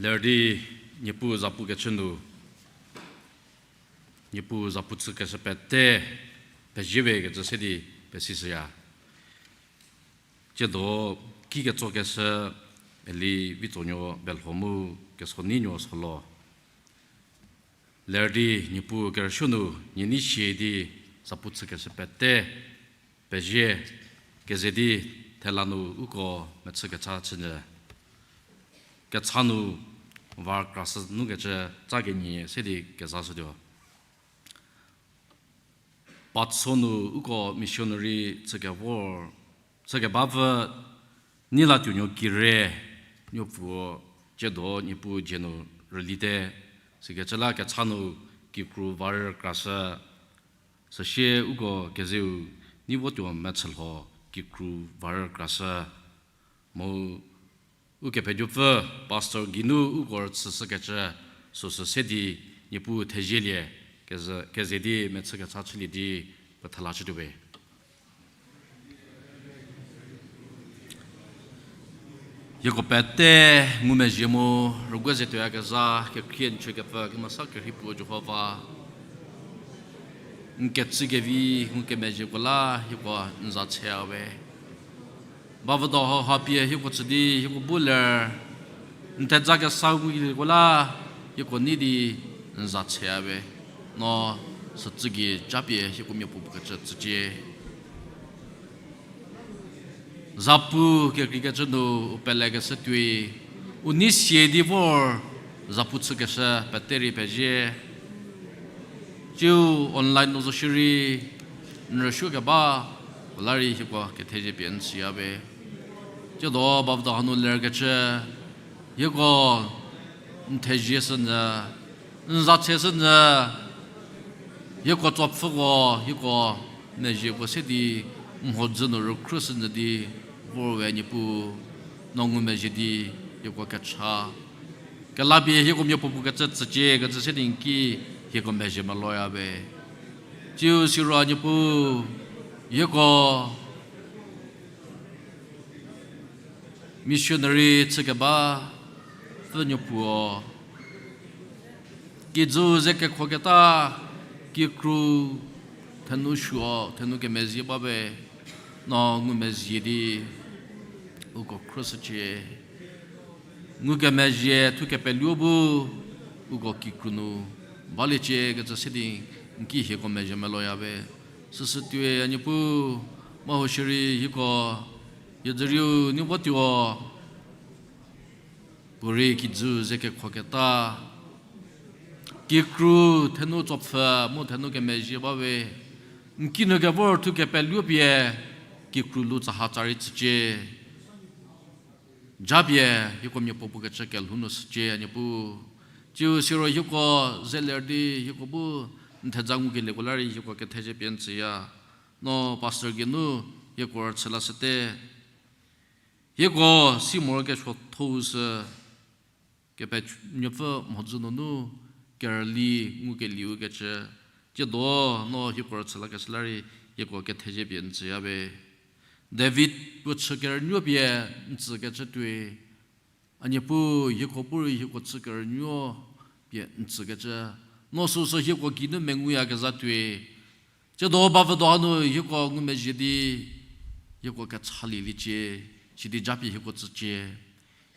Ler di Niepuu zapu kechü nu, Niepuu zapu chükeshü pete, pezie we kecü se di pesishüya. Tsiedo ki ketsokeshü Eli Vitsonuo Belho mu Kesonienuo Solo. Ler di Niepuu kerüsuo nu nie nei sie di zapu chükeshü pete, pezie, keze di thela nu uko mechü kecha chünyü. Kecha nu var krashü nu kecü tsa kenie se di kezashütuo. Patso nu uko missionary chükevor, chükebapfü Neilatuonuo Kire, nuopfuo tsiedo Niepuu dzie nu rülite, sikecü la kecha nu kikru varü krashü, süsie uko kezeu nei votuo mechülho kikru varü krashü, mu Ukepenuopfü pastor geinu uko rüchüshükecü süsü se di Niepuu thezielie, keze, keze di mechü kecha chülie di pethela chütuo we. Hieko pete ngumezhie mu rüguo ze tuoyakezha kekhrie n chükepfü kemesa kerhei puo Jihova, n kecü kevi ngukemezhieko la hieko n za chaya we. Bavüdo hau ha pie hieko tsü di hieko bu ler, n theza kesa ngukeliko la, hieko nei di n za chüya we. No sütsü gei japie hieko miapuo puo kecü tsücie. Zapu kekreikecü nu u pelekeshü tuoi, u nei sie di vor zapu chükeshü pete rei pezie. Tsiu online nu zo shierei n rüsuokeba, u la rei hieko kethezie pie n tsüya we. Tsiedo bavüdo hanu lerkecü, hieko n thezie shünyü, n za chü shünyü, hieko tsopfüko, hieko mezhieko se di, mhodzü nu rükhrushünyü di, vor we Niepuu, no ngumezhie di, hieko kecha kelapie hieko miapuo puo kecü tsücie kecü se di n ki hieko mezhie meloya we. Tsiu siro Niepuu, hieko missionary chükeba pfü nuopuo, kijü ze kekhoketa, kikru thenu suo, thenu kemezhie ba we, no ngumezhie di uko khruoshücie. Ngukemezhie thukepeluo bu uko kikru nu baliecie kecü se di n ki hieko mezhie meloya we. Süsü tuoi a Niepuu, mha huo shierei hieko, hie dzürieu nu votuo, puorei kijü ze kekhoketa, kikru thenu tsopfü mu thenu kemezhie ba we, n kinu kevor thukepeluo pie kikru lu tsaha tsa rei tsücie. Japie hieko miapuo puo kecü kelhou nu shücie a Niepuu. Tsiu siro hieko ze ler di hieko bu n theza ngukelieko la rei hieko kethezie pie n tsüya. No pastor geinu hieko rüchü lashüte. Hieko si morokesuo thou sü Kepenuopfü mhodzü nunu kerüli ngukelieu kecü, tsiedo no hieko rüchü lakeshü la rei hieko kethezie pie n tsüya we. David puo chü kerünuo pie n tsükecü tuoi, a Niepuu hieko bu rei hieko chü kerünuo pie n tsükecü, no süsü hieko geinu menguyakezha tuoi. Tsiedo bavüdo hanu hieko ngumezhie di, hieko kechaliliecie, sidi japie hieko tsücie.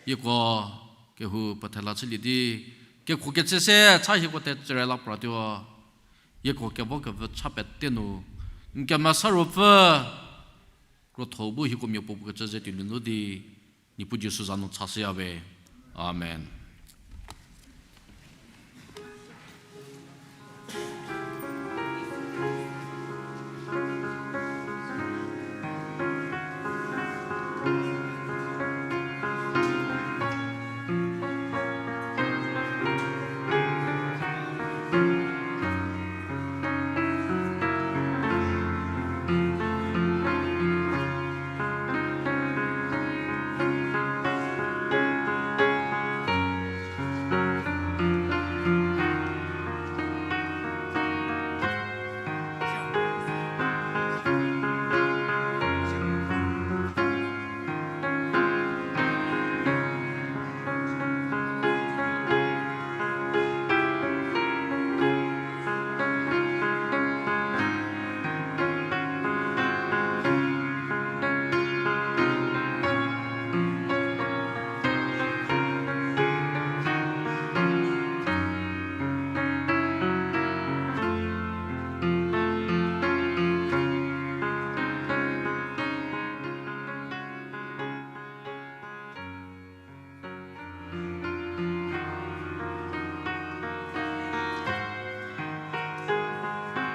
Hieko kehou pethela chülie di, kekhokecü se cha hieko tetsüre la pratuo. Hieko kevokevü cha pete nu, n kemesa ruopfü krotho bu hieko miapuo puo kecü ze tuolie nu di, Niepuu Jisu za nu chashüya we. Amen.